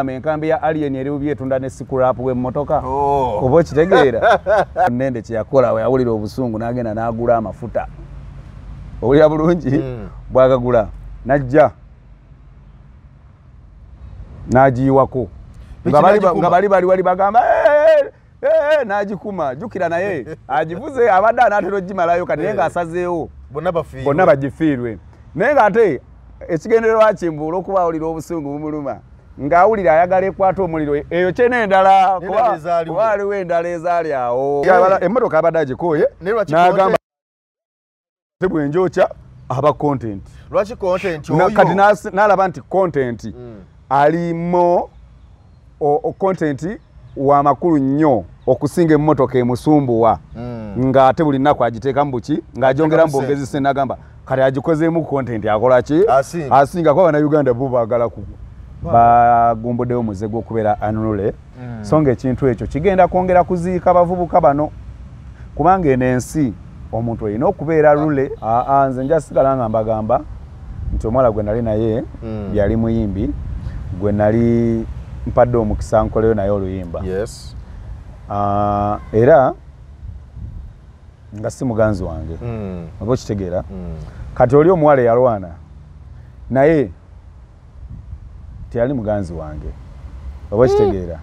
Enkambi ya Alien eri bubi etunda ne scrap w'emmotoka. Oba okitegeera? Nende kye yakola we yawulira obusungu n'agenda n'agula amafuta. Owulira bulungi? Bw'agagula n'ajja n'agiyiwako. Nga bali bali wali bagamba n'agikuma. Jjukira naye agivuze abadde anaatera ogimalayo kati naye ng'asazeewo bonna bagifiirwe. Naye ng'ate ekigendererwa kye mbu olw'okuba awulira obusungu bumuluma ng'awulira ayagala ekwata omuliro eyo kyene endala kuba waliwo endala ezaali awo. Emmotoka abadde agikooye n'agamba bwe njokya aba content. Lwaki content oyo? Kati n'alaba nti content alimo content wa makulu nnyo okusinga emmotoka emusumbuwa ng'ate buli nnaku agiteeka mu buki ng'agyongera mu bwongezi ssente n'agamba kati agikozeemu content akola ki? Asinga kuba Bannayuganda bo baagala ku bagumbuddewo omuze gw'okubeera unruly. So ng'ekintu ekyo kigenda kwongera kuziika abavubuka bano kubanga eno ensi omuntu olina okubeera rule. Nze nja sigala nga mbagamba nti omuwala gwe nali naye yali muyimbi gwe nali mpadde omukisa nkoleyo naye oluyimba. Era nga si muganzi wange oba okitegeera. Kati oli omuwala eyalwana naye teyali muganzi wange oba okitegeera,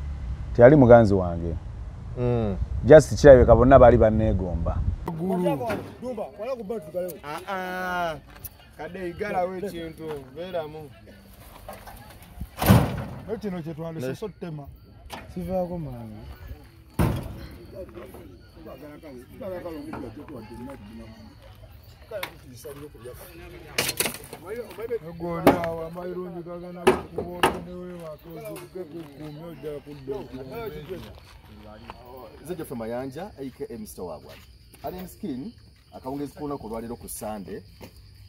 teyali muganzi wange. Just kirabika bonna baali banneegomba. Kadde igalawo ekintu beeramu. Kino kye twandise otema sivaako mangu. Ogoli awo amayirungi gagana kukuba neweebaka ozibuke kukuumye ojja kudda. Nze Geoffrey Mayanja aka Mr. Wagwan. Alien Skin akawungezi k'olunaku olwaleero ku Sande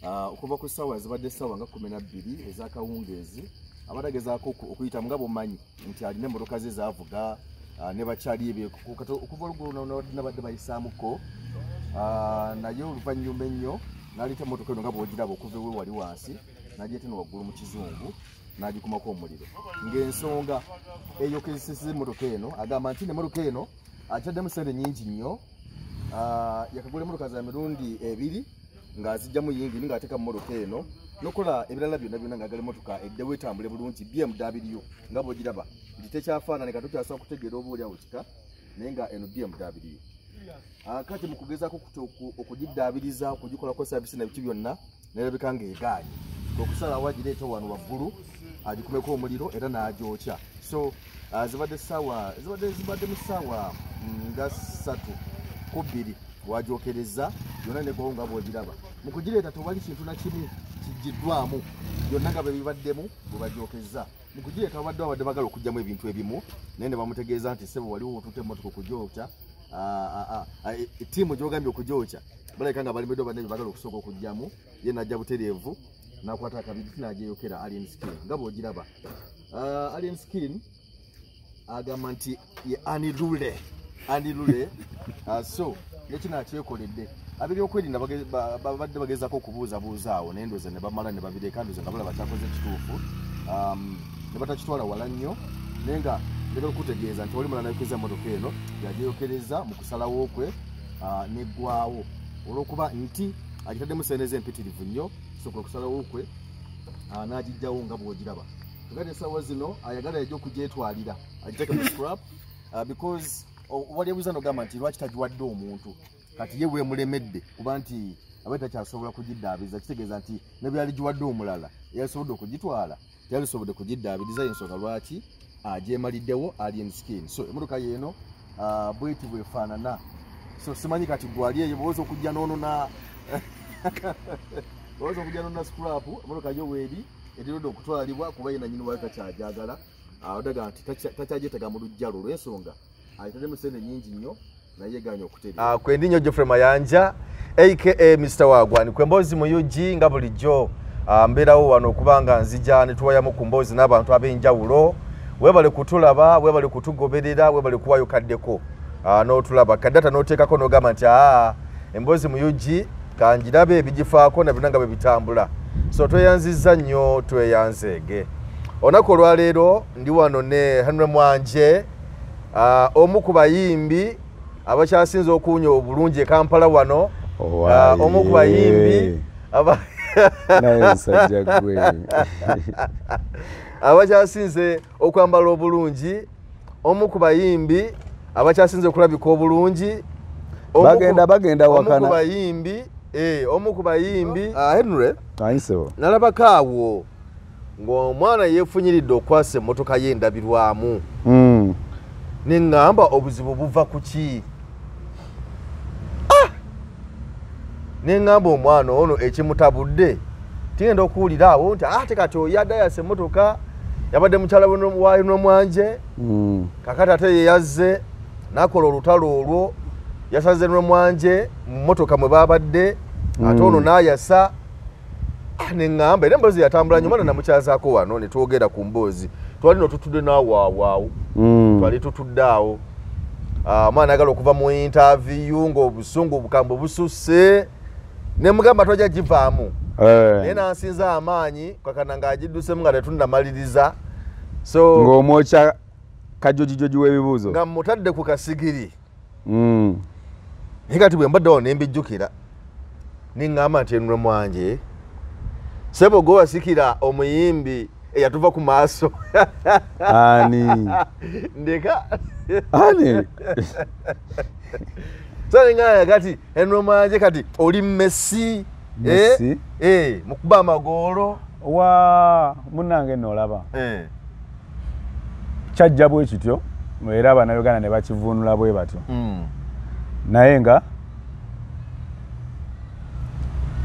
okuva ku ssaawa zibadde ssaawa nga 12 ez'akawungeezi abadde agezaako okuyitamu nga bw'omanyi nti alina emmotoka ze zaavuga ne bakyali be okuva oluggulo nabadde bayisaamuko naye oluvannyuma ennyo n'aleeta emmotoka eno nga bw'ogiraba okuva ewe wali wansi n'agireeta eno waggulu mu kizungu n'agikumako omuliro. Ng'ensonga eyokezesezza emmotoka eno agamba nti emmotoka eno akyaddemu ssente nnyingi nnyo. Yakagula emmotoka za mirundi ebiri ng'azijjamu yingini ng'ateeka mu mmotoka eno n'okukola ebirala byonna byonna ng'agala emmotoka eddewo etambule bulungi BMW nga bw'ogiraba nti tekyafaanana kati tokyasobola kutegeera oba oli awo kika naye nga eno BMW. Kati mu kugezaako okugiddaabiriza okugikolako saavisi na biki byonna n'erabika ng'egaanye kwe kusalawo agireeta wano waggulu agikumeko omuliro era n'agyokya. So zibadde ssaawa zibadde mu ssaawa nga 3:02 wagyokereza yonna negwawo nga bw'ogiraba. Mu kugireeta tewali kintu na kimu kiggyiddwamu byonna nga bwe bibaddemu bwe bagyokeza. Mu kugireeta babadde babadde baagala okuggyamu ebintu ebimu naye ne bamutegeeza nti ssebo waliwo otutte emmotoka okugyokya ttiimu gy'ogambye okugyokya balabika nga balemeddwa banne bye baagala okusooka okuggyamu ye n'ajja butereevu n'akwata akabiriti n'agyeyokera Alien Skin nga bw'ogiraba. Alien Skin agamba nti ye unruly unruly so nekino akyekoledde. Ab'ebyokwerinda babadde bagezaako okubuuzabuuza awo naye ndowooza ne bamala ne babireka ndowooza nga balaba kyakoze kituufu ne batakitwala wala nnyo naye nga njagala okutegeeza nti wali mulala nayokereza emmotoka eno yagyeyokereza mu kusalawo kwe neggwawo olw'okuba nti agitaddemu ssente ze empitirivu nnyo so kwe kusalawo kwe n'agiggyawo nga bw'ogiraba. Kati essaawa zino ayagala yajja okugyetwalira agiteeke mu scrap because wali ebuuza n'ogamba nti lwaki tagiwadde omuntu kati ye weemulemedde kuba nti abaye takyasobola kugiddaabiriza kitegeeza nti ne bwe yaligiwadde omulala eyasobodde okugitwala teyalisobodde kugiddaabiriza y'ensonga lwaki agyemaliddewo Alien Skin. So emmotoka yeeno bweti bwefaanana. So simanyi kati gwali eyo bw'oyinza okujja n'onona bw'oyinza okujja n'onona scrap emmotoka yo weeri eteereddwa okutwalibwa kuba ye nannyini waayo takyagyagala odaga nti takyagyetaaga mu luggya lwo olw'ensonga agitaddemu ssente nnyingi nnyo naye egaanye okutereera. Kwendi nnyo Geoffrey Mayanja aka Mr. Wagwan kwe mboozi mu UG nga bulijjo mbeerawo wano okubanga nzija ne tuwayamu ku mboozi n'abantu ab'enjawulo. Weebale kutulaba, weebale kutugoberera, weebale kuwaayo kaddeko n'otulaba kaddata n'oteekako n'ogamba nti emboozi mu UG kangirabe ebigifaako na byonna nga bwe bitambula. So tweyanzizza nnyo tweyanzeege. Olunaku olwaleero ndi wano ne Henry Mwanje, omu ku bayimbi abakyasinze okuwunya obulungi e Kampala wano. Omu ku bayimbi abakyasinze okwambala obulungi, omu ku bayimbi abakyasinze okulabika obulungi, bagenda wakana. Omu ku bayimbi Henry nalabako awo ng'omwana yeefunyiridde okwasa emmotoka ye endabirwamu. Ne ŋŋamba obuzibu buva ku ki? Ne ŋŋamba omwana ono ekimutabudde tigenda okuwulira awo nti ate kati oyo adayasa emmotoka yabadde mukyala wa Henry Mwanje, kakati ate ye yazze n'akola olutalo olwo, yasaze Henry Mwanje mu mmotoka mwe baabadde, ate ono n'ayasa. Ne ŋŋamba era emboozi yatambula nnyo, omwana namukyazaako wano ne twogera ku mboozi, twali no tutudde naawo awo, twali tutudde awo. Omwana ayagala okuva mu interview ng'obusungu obukambwe bususse, ne mugamba tojja givaamu, naye n'ansinza amaanyi kakana ng'agiddusemu nga tetunnamaliriza. So ng'omwokya kajojijoji w'ebibuuzo nga mutadde ku kasigiri. Naye kati bwe mbadde awo ne mbijjukira ne ŋŋamba nti Henry Mwanje sebo gwe wasikira omuyimbi eyatuva ku maaso. Ani? Ndeka. Ani? So ne kati Henry Mwanje kati oli Messi. Messi? Mukuba amagoolo. Wa munnange nno olaba. Kyajja bwe kityo era Abannayuganda ne bakivuunula bwe batyo. Naye nga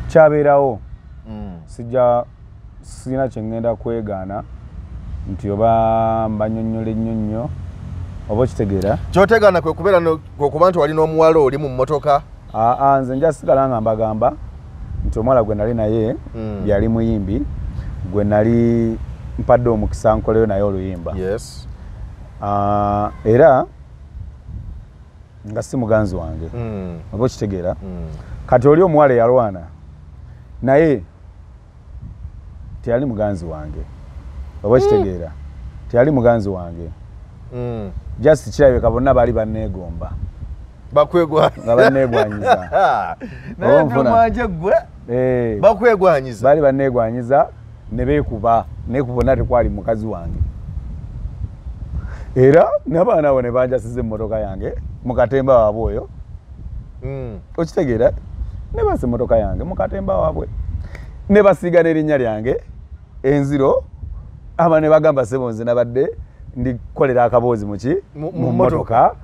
kyabeerawo. Sijja sirina kye ŋŋenda kwegaana nti oba mbanyonnyola ennyo nnyo oba okitegeera. Kyotegaana kwe kubeera kwe kuba nti wali n'omuwala oli mu mmotoka. Nze nja sigala nga mbagamba nti omuwala gwe nali naye yali muyimbi gwe nali mpadde omukisa nkoleyo naye oluyimba. Yes. Era nga si muganzi wange. Oba okitegeera. Kati oli omuwala eyalwana naye teyali muganzi wange. Oba okitegeera. Teyali muganzi wange. Just kirabika bonna baali banneegomba. Bakwegwanyiza. Nga banneegwanyiza. Naye Mwanje ggwe bakwegwanyiza. Baali banneegwanyiza ne beekuba, naye ku bonna tekwali mukazi wange. Era n'abaana abo ne banjasiza emmotoka yange mu katemba waabwe oyo. Okitegeera? Ne basa emmotoka yange mu katemba waabwe. Ne basiiga n'erinnya lyange enziro, aba ne bagamba ssebo nze nabadde ndikolera akaboozi muki mu mmotoka.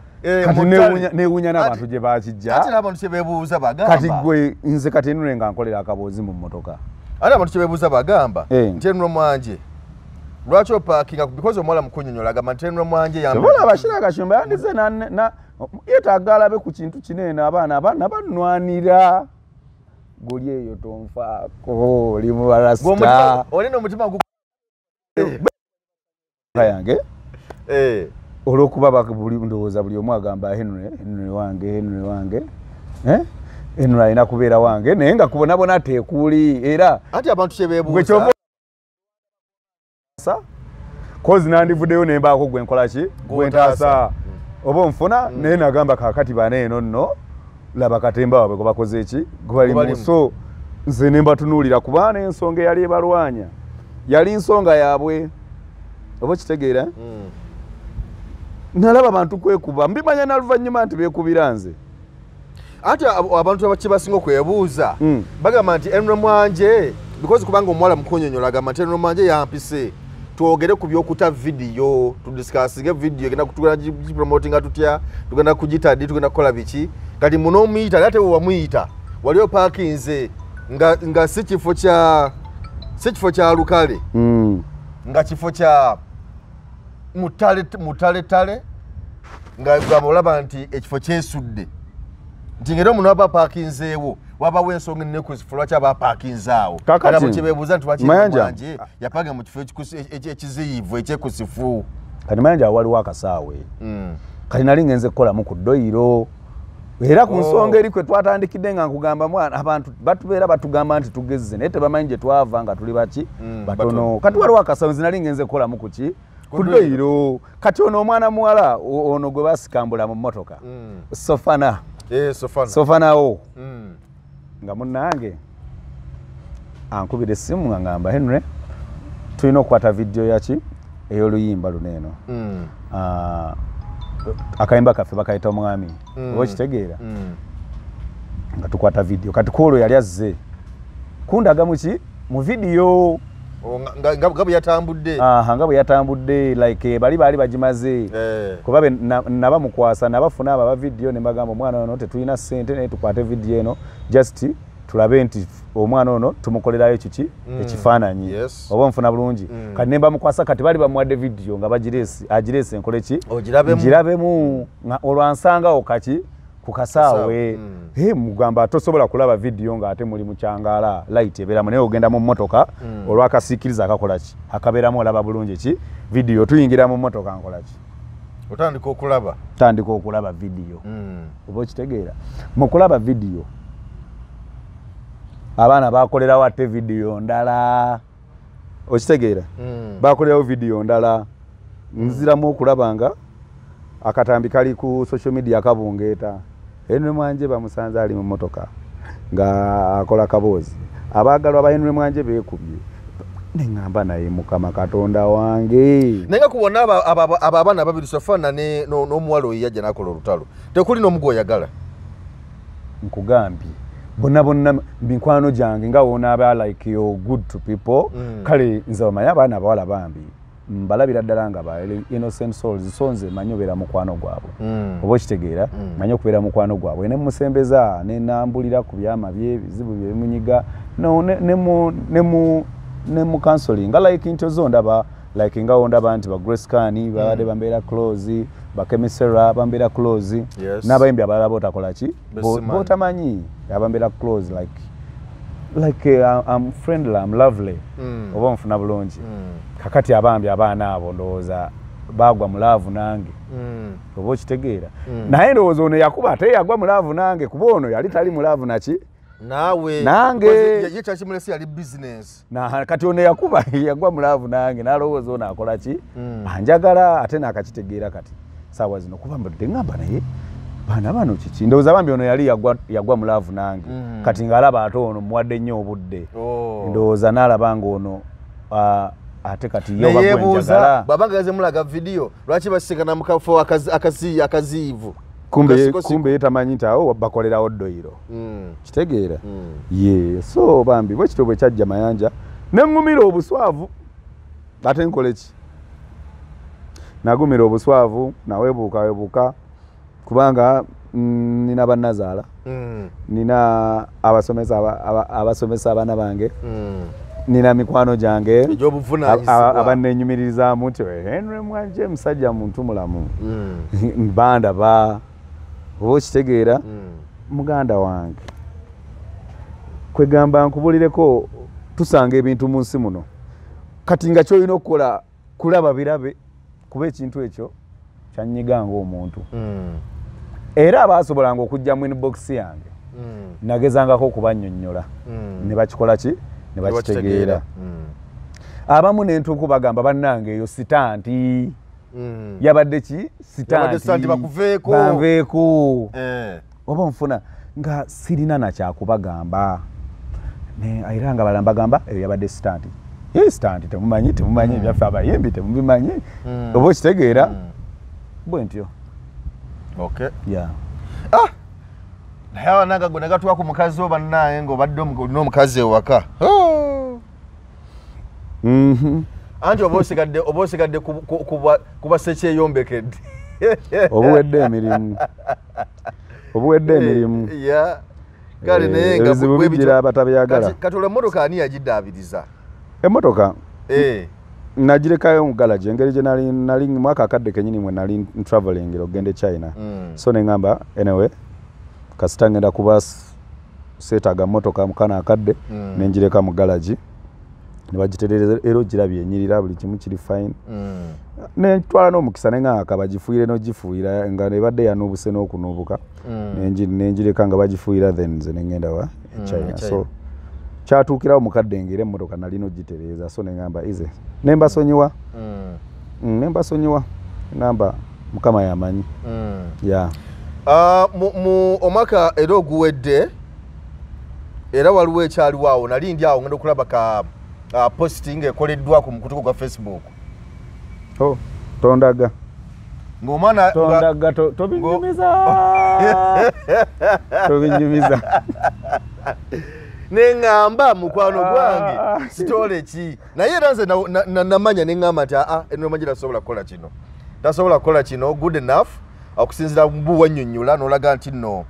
Kati neewuunya n'abantu gye bakijja. Ate n'abantu kye beebuuza bagamba. Kati gwe nze kati Henry nga nkolera akaboozi mu mmotoka. Ate abantu kye beebuuza bagamba nti Henry Mwanje lwaki opaakinga, because omuwala mukunnyonnyola agamba nti Henry Mwanje yambola Bashir Gashumba yandize yeetaaga alabe ku kintu kinene, abaana banwanira. Goli eyo tonfaako, oli mubarasita. Olina omutima yange olw'okuba buli ndowooza buli omu agamba Henry, Henry wange, Henry wange, Henry alina kubeera wange, naye nga kubonabona teekuli era. Ate abantu kye beebuuza kozi nandivuddeyo ne mbaako gwe nkola ki? Gwe ntaasa. Oba onfuna, naye nagamba kaakati bana eno nno laba katemba waabwe gwe bakoze eki? Gwe balimu. So nze ne mbatunuulira kuba n'ensonga eyali ebalwanya yali nsonga yaabwe. Oba okitegeera? Nalaba abantu kwekuba, mbimanya n'oluvannyuma nti beekubira nze. Ate abantu abakibasinga okwebuuza bagamba nti Henry Mwanje, because kubanga omuwala mukunnyonnyola agamba nti Henry Mwanje yampise twogere ku by'okuta vidiyo, tudiscussinge vidiyo egenda tugenda gipromotinga tutya, tugenda kugita ddi, tugenda kukola biki. Kati munoomuyita ate we wamuyita wali opaakinze nga si kifo kya lukale, nga kifo kya mutaletale, nga gamba olaba nti ekifo kyesudde nti ngeri omuntu aba apaakinzeewo wabawo ensonga ennekusifu lwaki aba apaakinze awo. Kakati kyebeebuuza nti lwaki Mwanje yapanga mu kifo ekiziyivu ekyekusifu. Kati Mayanja waliwo akasaawe. Kati nali ngenze kukolamu ku ddoyiro. Era ku nsonga eri kwe twatandikidde nga nkugamba mwana abantu batubeera batugamba nti tugezze naye tebamanyi gye twava nga tuli baki batono. Kati waliwo akasawo nali ngenze kukolamu ku ki ku dduyiro. Kati ono omwana muwala ono gwe basikambula mu mmotoka Sofana. Sofanawo nga munnange ankubira essimu nga ngamba Henry tulina okukwata vidiyo yaki ey'oluyimba luno eno. Akayimba kaffe bakayita omwami oba okitegeera nga tukwata vidiyo. Kati kwolwo yali azze kundaga muki mu vidiyo nga bwe yatambudde. Nga bwe yatambudde like bali baali bagimaze kuba nabamukwasa nabafuna abo aba vidiyo ne mbagamba omwana ono tetulina ssente naye tukwate vidiyo eno just tulabe nti omwana ono tumukolerayo kiki ekifaananyi oba nfuna bulungi. Kati ne mbamukwasa kati bali bamuwadde vidiyo nga agireese nkole ki ngirabemu olwansangawo kaki ku kasaawe. Mugamba tosobola kulaba vidiyo ng'ate muli mu kyangala light ebeeramu naye ogenda mu mmotoka olwakasiikiriza akakola ki akabeeramu olaba bulungi ki vidiyo. Tuyingira mu mmotoka nkola ki otandika okulaba tandika okulaba vidiyo oba okitegeera. Mu kulaba vidiyo abaana bakolerawo ate vidiyo ndala okitegeera bakolerawo vidiyo ndala nziramu okulaba nga akatambi kali ku social media kabungeeta. Henry Mwanje bamusanze ali mu mmotoka nga akola kaboozi abaagalwa ba Henry Mwanje beekubye ne ŋŋamba naye Mukama Katonda wange. Naye nga kubona abo abaana babiri Sofana n'omuwala oyo yajja n'akola olutalo tekuli n'omu gw'oyagala. Nkugambye bonna bonna mikwano gyange nga wonaaba like you're good to people. Kale nze omanyi abaana abawala bambi mbalabira ddala nga ba innocent souls so nze manyi obeera mukwano gwabwe oba okitegeera manyi okubeera mukwano gwabwe ne musembeza ne nambulira ku byama bye ebizibu bye bimunyiga ne mu counseling nga like nti zo ndaba like nga wondaba nti ba Grace Khan babadde bambeera close ba Kemisera bambeera close n'abayimbi abalala botakola ki botamanyi abambeera close like I'm friendly, I'm lovely oba nfuna bulungi. Kakati abambi abaana abo ndowooza bagwa mu laavu nange oba okitegeera. Naye ndowooza ono yakuba ate yagwa mu laavu nange kuba ono yali tali mu laavu naki naawe nange ye kyakimulesi yali business. Kati ono yakuba yagwa mu laavu nange n'alowooza ono akola ki anjagala ate n'akakitegeera kati saawa zino kuba mbadde ŋŋamba naye baana bano kiki ndowooza bambi ono yali yagwa mu laavu nange kati ng'alaba ate ono muwadde nnyo obudde ndowooza n'alaba ng'ono ate kati ye oba gwenjagala. Bw'abanga yaze mulaga vidiyo lwaki basikana mu kafo akaziivu kumbe ye tamanyi nti awo bakolerawo ddoyiro kitegeera. Ye so bambi bwe kityo bwe kyajja Mayanja ne ŋŋumira obuswavu ate nkole ki nagumira obuswavu naweebuuka kubanga nina bannazaala nina abasomesa abaana bange nina mikwano gyange abannenyumirizaamu nti Henry Mwanje musajja muntu mulamu bandaba oba okitegeera muganda wange. Kwegamba nkubulireko tusanga ebintu mu nsi muno kati nga kyolina okukola kulaba birabe kuba ekintu ekyo kyanyiga ng'omuntu. Era abaasobolanga okujja mu inbox yange nagezangako okubannyonnyola ne bakikola ki ne bakitegeera. Abamu ne ntuuka bagamba bannange eyo sitanti yabadde ki sitanti banveeko oba nfuna nga sirina nakyakubagamba era nga balala mbagamba eyo yabadde sitanti. Sitanti temumanyi temumanyi ebyaffe abayimbi temubimanyi oba okitegeera bwe ntyo. Okay. Yeah. Naye abananga gwe nagatuwa ku mukazi wo bannaye ng'obadde olina omukazi ewaka. Anti oba osigadde kuba sekyeyombekedde. Obuwedde emirimu. Obuwedde emirimu. Yeah. Kale naye nga ebizibu bigira abatabyagala. Kati olwo emmotoka ani yagiddaabiriza? Emmotoka? Nagirekayo mu garage engeri gye nali mwaka akadde kennyini mwe nali traveling okugenda e China. So ne ŋŋamba anyway kasita ngenda kuba seetaaga mmotoka mukana akadde ne ngireka mu garage. Ne bagiterereza era ogirabye enyirira buli kimu kiri fine. Nentwala n'omukisa ne ngaka bagifuuyire n'ogifuuyira nga nebadde yanuubuse n'okunuubuka. Nenjireka nga bagifuuyira, then nze ne ngenda wa e China. So kyatuukirawo mukadde ng'era emmotoka nalina ogitereeza, so ne ngamba ize ne mbasonyiwa. Ne mbasonyiwa, ngamba Mukama yamanyi. Yeah. Mu omwaka era oguwedde era waliwo ekyaliwo awo, nali ndi awo ngenda okulaba ka posting ekoleddwa ku mukutu gwa Facebook. Oh, tondaga. Ng'omwana tondaga tobinyumiza. Tobinyumiza. Neŋŋamba mukwano gwange sitole ki, naye era nze namanya ne ŋŋamba nti eno manyi tasobola kukola kino, tasobola kukola kino good enough okusinziira buwannyonnyola n'olaga nti nno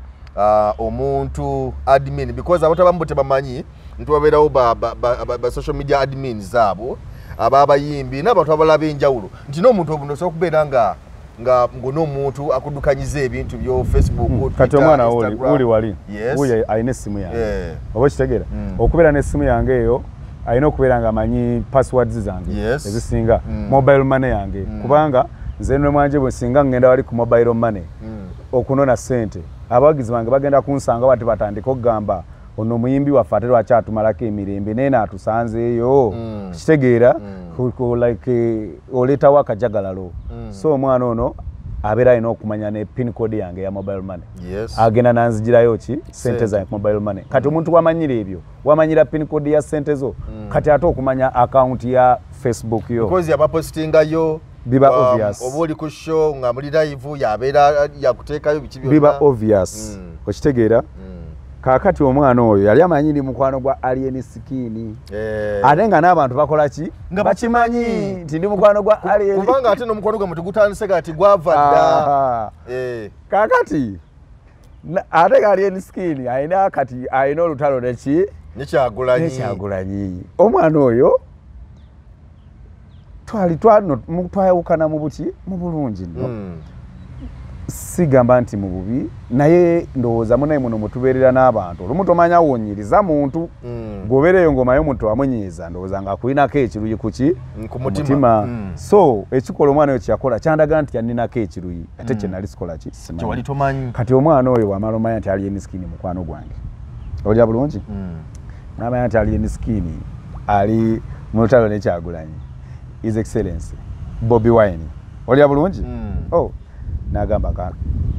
omuntu admin, because abantu abamu tebamanyi nti wabeerawo ba social media admins abo ab'abayimbi n'abantu abalala ab'enjawulo, nti n'omuntu obuno osobola okubeera nga ng'omuntu akuddukanyiza ebintu byo Facebook, Twitter, kati omwana uli wali uyo alina essimu yange, oba okitegeera, okubeera n'essimu yange eyo alina okubeera nga amanyi passwords zange ezisinga, mobile money yange, kubanga nze nwe mwanje bwe singa ngenda wali ku mobile money okunona ssente, abawagizi bange bagenda kunsanga bati batandika okugamba ono muyimbi waffe ate lwaki atumalako emirembe naye naatusanzeeyo, kitegeera, like oleetawo akajagalalo. So omwana ono abeera alina okumanya ne pin code yange ya mobile money. Agenda nanzigirayo ki sente zange ku mobile money. Kati omuntu wamanyira ebyo, wamanyira pin code ya sente zo, kati ate okumanya account ya Facebook yo. Because yabapostingayo biba obvious. Oba oli ku show nga muli live yabeera yakuteekayo biki byonna. Biba obvious. Okitegeera? Kaakati omwana oyo yali amanyi ndi mukwano gwa Alien Skin. Ate nga n'abantu bakola ki? Nga bakimanyi nti ndi mukwano gwa Alien. Kubanga ate n'omukwano gwammwe tegutandise kati gwava dda. Kaakati ate nga Alien Skin alina kati alina olutalo ne ki? Ne Kyagulanyi. Ne Kyagulanyi. Omwana oyo twali twayawukana mu buki? Mu bulungi nno. Sigamba nti mu bubi, naye ndowooza munaye muno mutubeerera n'abantu olumu tomanya wonyiriza muntu, gobereyo ng'omanyi omuntu amunyiiza, ndowooza ng'akulinako ekiruyi ku ki? Ku mutima. So ekikola omwana oyo kyeyakola kyandaga nti yanninako ekiruyi, ate kye nali sikola ki? Kyewali tomanyi. Kati omwana oyo bw'amala omanya nti Alien Skin mukwano gwange, olya bulungi? N'amanya nti Alien Skin ali mu lutalo ne Kyagulanyi, His Excellency Bobi Wine, olya bulungi? Oh, nagamba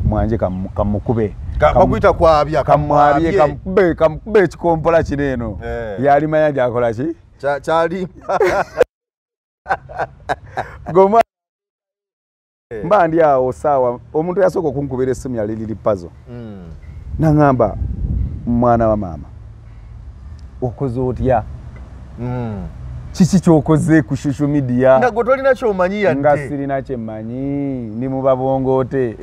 mwanje kamukube, bakuyita kwabya, kamwabye, kamukube ekikompola kino eno. Yalimanya gyakola ki? Kyali goma mba ndi awo saawa omuntu yasooka okunkubira essimu yali Lili Pazo. Naŋŋamba mwana wa maama okoze otya? Kiki kyokoze ku social media? Nga gwe tolina kyomanyi yadde. Nga sirina kyemmanyi, ndi mu babongoote.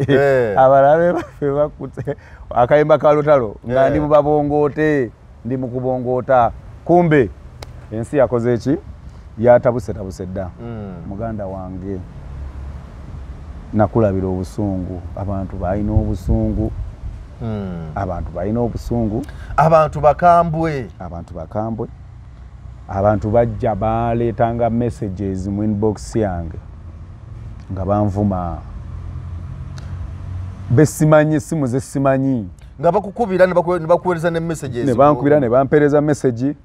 Abalabe baffe bakute akayimba ka lutalo, nga ndi mu babongoote, ndi mu kubongoota. Kumbe ensi yakoze ki? Yatabusetabuse dda. Muganda wange nakulabira obusungu, abantu balina obusungu. Abantu balina obusungu. Abantu bakambwe. Abantu bakambwe. Abantu bajja baleetanga messages mu inbox yange nga banvuma, besimanyi, essimu ze simanyi, nga bakukubira ne bakuweereza ne messages, ne bankubira ne bampeereza message,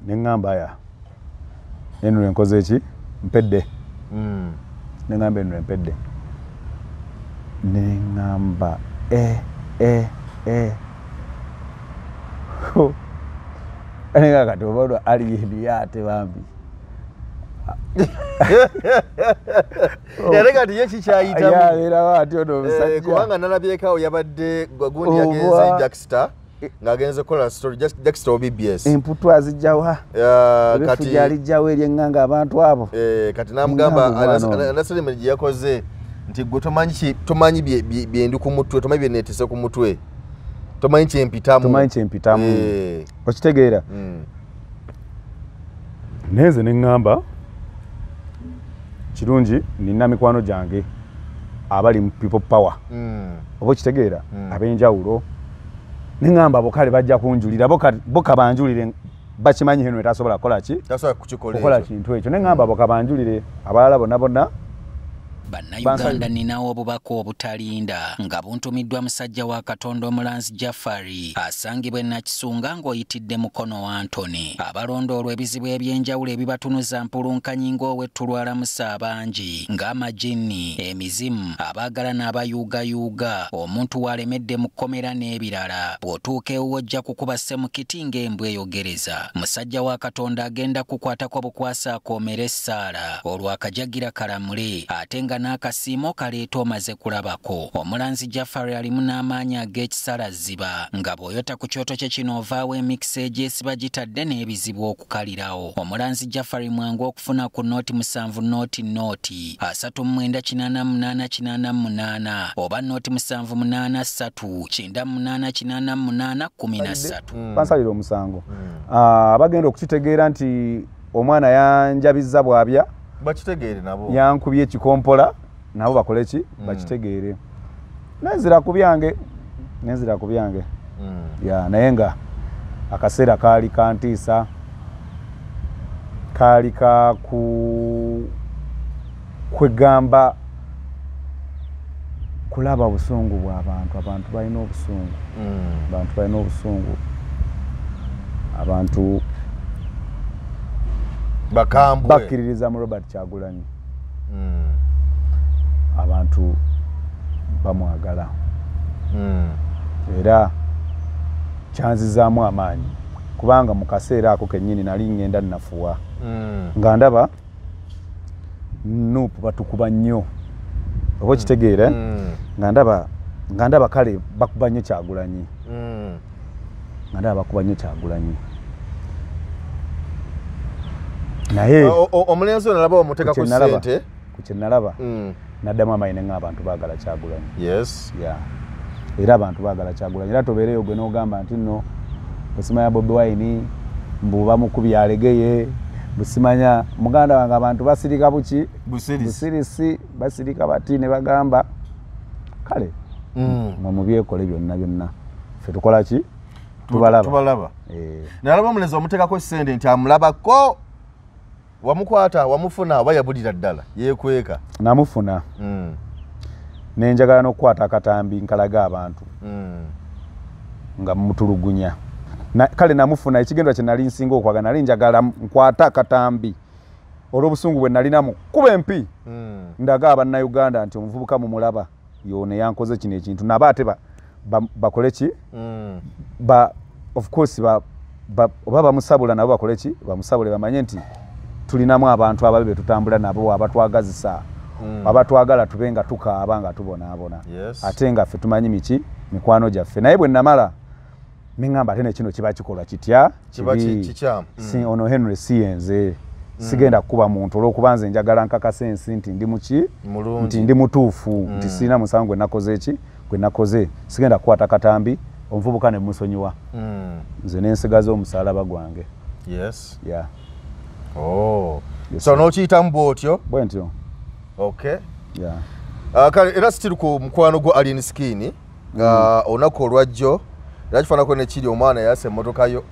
ne ŋŋamba ya eno enkoze ki? Mpedde. Ne ŋŋamba eno empedde, ne ŋŋamba Nenga kati oba Alien ate bambi. Yale kati ye kikyayitamu. Yabeerawo ati ono omusajja. Kubanga nalabyeko yabadde gundi yagenze Jackster ng'agenze kukola story Jackster OBBS. Emputu azijjawa. Kati alijjawo ery'eŋŋanga abantu abo. Kati n'amugamba anaselementi gye yakoze nti gwe tomanyi bye ndi ku mutwe, tomanyi bye neetese ku mutwe. Tomanyi kyempitamu. Tomanyi kyempitamu. Okitegeera? Naye ne ŋŋamba kirungi nina mikwano gyange abali mu people power. Oba okitegeera? Ab'enjawulo. Ne ŋŋamba bo kale bajja kunjulira, bo kabanjulire Bakimanyi Henry tasobola kukola ki? Tasobola kukikola ekyo. Kintu ekyo. Ne ngamba bakabanjulire abalala bonna bonna. Bannayuganda ninawo obubaka obutalinda nga buntumiddwa musajja wa Katonda omulanzi Jafari asangibwa Nakisunga ng'oyitidde mukono wa Antony. Abalondoolwa ebizibu eby'enjawulo ebibatunuza mpulunkanyi ng'owettulwala musa abangi ng'amajinni, emizimu, abaagala n'abayuugayuuga, omuntu w'alemedde mu kkomera n'ebirala. Bw'otuuka ewuwo ojja kukuba ssemukiti ng'embwa eyogereza. Musajja wa Katonda agenda kukwatako bukwasa akoomere essaala olwo akajagira kalamule ate nga n'akasiimo kaleeta omaze kulabako. Omulanzi Jafari alimu n'amaanyi ag'ekisala ziba nga bw'oyota ku kyoto kye kino ovaawo emikisa egyesiba gitadde n'ebizibu okukalirawo. Omulanzi Jafari mwangu okufuna ku 07 00 39 88 88 oba 07 83 98 88 13. Bansalira omusango. Abagenda okukitegeera nti omwana yanjabizza bw'abya bakitegeere nabo. Yankubye ekikompola nabo bakole ki? Bakitegeere. Nenzira ku byange. Nenzira ku byange. Ya naye nga akaseera kaali kantiisa, kaali ka ku kwegamba kulaba obusungu bw'abantu. Abantu balina obusungu. Abantu balina obusungu. Abantu bakambwe bakkiririza mu Robert Kyagulanyi. Abantu bamwagala. Era kyanzizaamu amaanyi kubanga mu kaseera ako kennyini nali ngenda nnafuwa. Nga ndaba NUP batukuba nnyo. Oba okitegeera? Nga ndaba kale bakuba nnyo Kyagulanyi. Nga ndaba bakuba nnyo Kyagulanyi. Naye omulenzi ono nalaba omuteeka ku ssente. Ku kye nalaba naddamu amaanyi ne abantu baagala Kyagulanyi. Yes. Yeah. Era abantu baagala Kyagulanyi. Era tobeereyo gwe n'ogamba nti nno osimanya Bobi Wine mbu bamukubye alegeye, busimanya muganda wange abantu basirika buki? Busirisi, basirika bati ne bagamba kale mwe mubyekole byonna byonna. Ffe tukola ki? Tubalaba. Tubalaba. Nalaba omulenzi omuteekako ssente nti amulabako. Wamukwata, wamufuna, oba yabulira ddala, yeekweka. Namufuna. Nenjagala n'okukwata akatambi nkalaga abantu. Nga mutulugunya. Kale namufuna ekigendwa kye nali nsinga okwagala, nali njagala nkwata akatambi. Olw'obusungu bwe nalinamu kuba empi. Ndaga Abannayuganda nti omuvubuka mumulaba y'ono yankoze kino ekintu. Nabo ate bakole ki? Of course oba bamusabula nabo bakole ki? Bamusabule bamanye nti tulinamu abantu ababi be tutambula nabo abatwagazisa, abatwagala tube nga tukaaba nga tubonaabona. Ate nga ffe tumanyi miki mikwano gyaffe. Naye bwe namala nengamba ate ne kino kiba kikolwa kitya? Kiba kikyamu. Ono Henry si yenze. Sigenda kukuba muntu olw'okuba nze njagala nkakasa ensi nti ndi muki? Nti ndi mutuufu, nti sirina musango gwe nakoze ki? Gwe nakoze. Sigenda kukwata katambi omuvubuka ne musonyiwa. Nze ne nsigaza omusaalaba gwange. Yes. Yeah. Oh. Yes, so n'okiyitamu bw'otyo? Bwe ntyo. Okay. Yeah. Kale era still ku mukwano gwa Alien Skin, olunaku olwajjo era kifaananako ne kiri omwana yassa emmotoka yo.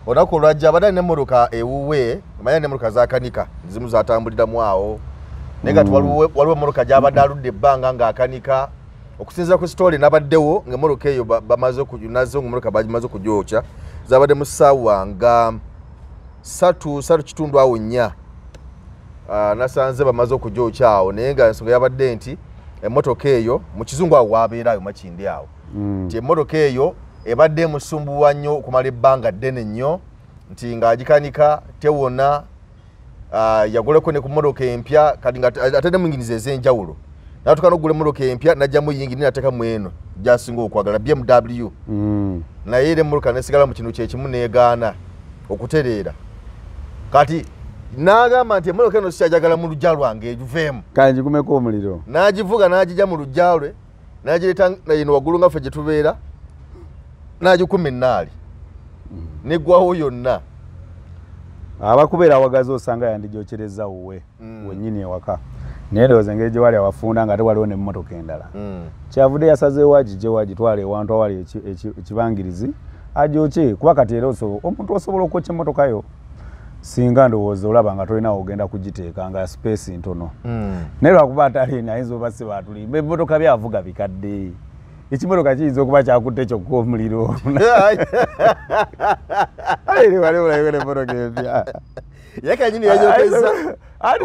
Olunaku olwajjo abadde alina emmotoka ewuwe, omanyi alina emmotoka z'akanika, zimu zatambuliramu awo. Naye nga waliwo emmotoka gy'abadde aludde ebbanga ng'akanika. Okusinziira ku sitooli n'abaddewo ng'emmotoka eyo bamaze nazo ng'emmotoka bagimaze okugyokya, zabadde mu ssaawa nga 3:45 awo 4. Nasanze bamaze okugyokya awo, naye nga ensonga yabadde nti emmotoka eyo mu kizungu awo wabeerayo Makindye awo. Nti emmotoka eyo ebadde emusumbuwa nnyo okumala ebbanga ddene nnyo, nti ng'agikanika tewona, yagulako ne ku mmotoka empya kati nga ate ne mu yingini ez'enjawulo. N'atuuka n'okugula emmotoka empya n'aggyamu yingini n'ateekamu eno gy'asinga okwagala BMW. Naye era emmotoka n'esigala mu kintu kye kimu n'egaana okutereera. Kati n'agamba nti emmotoka eno sikyajagala mu luggya lwange egiveemu. Kale ngigumeko omuliro. N'agivuga n'agijja mu luggya lwe n'agireeta eno waggulu nga ffe gye tubeera n'agikuma ennaali n'eggwawo yonna. Abakubeera awagazi osanga yandigyokyereza wuwe wennyini ewaka. Naye ndowooza engeri gye wali awafunda nga ate waliwo n'emmotoka endala. Kyavudde yasazeewo agigye agitwale ewantu awali ekibangirizi Ajoche kuba kati era omuntu osobola okwokya emmotoka yo singa ndowooza olaba nga tolina ogenda kugiteeka nga space ntono. Naye lwakuba atali ayinza oba si batulimba, ebimotoka byavuga bikadde, ekimotoka kiyinza okuba kyakutte kyokka omuliro. Emmotoka empya ye kenyini yajokeza. Ati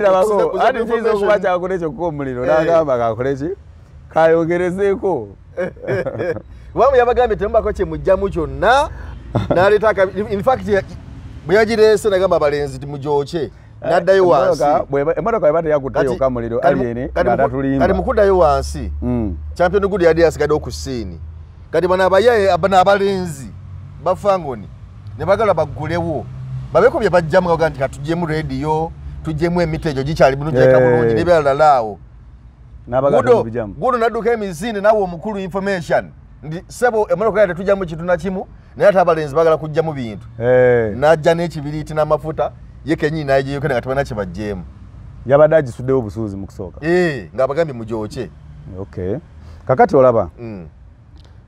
ati kiyinza okuba kyakutte kyokka omuliro, n'agamba kakole ki, kayongerezeeko. Wamu yabagambye temubako kye mujjamu kyonna, n'aleeta, in fact bwe yagireese nagamba abalenzi timujooke, n'addayo wansi. Emmotoka eba teyakutte yokka muliro, Alien ng'atatulimba. Kati mukuddayo wansi, Champion Good yadde yasigaddewo ku scene. Kati bano abayaye, bano abalenzi bafangoni ne bagala baggulewo babeeko bye bajjamu, nga nti katuggyemu rediyo, tuggyemu emiti egyo gikyali bulungi, bulungi n'ebirala awo. Gudo nadduka emisinde nawe omukulu information ndi sebo emmotoka yadde tujjamu kintu na kimu, naye ate abalenzi bagala kujjamu bintu. N'ajja n'ekibiriiti n'amafuta ye kenyini n'agiyoke nga tebalina kye baggyemu. Yabadde agisuddewo obusuuzi mu kusooka. Ng'abagambye mujooke. Okay. Kakati olaba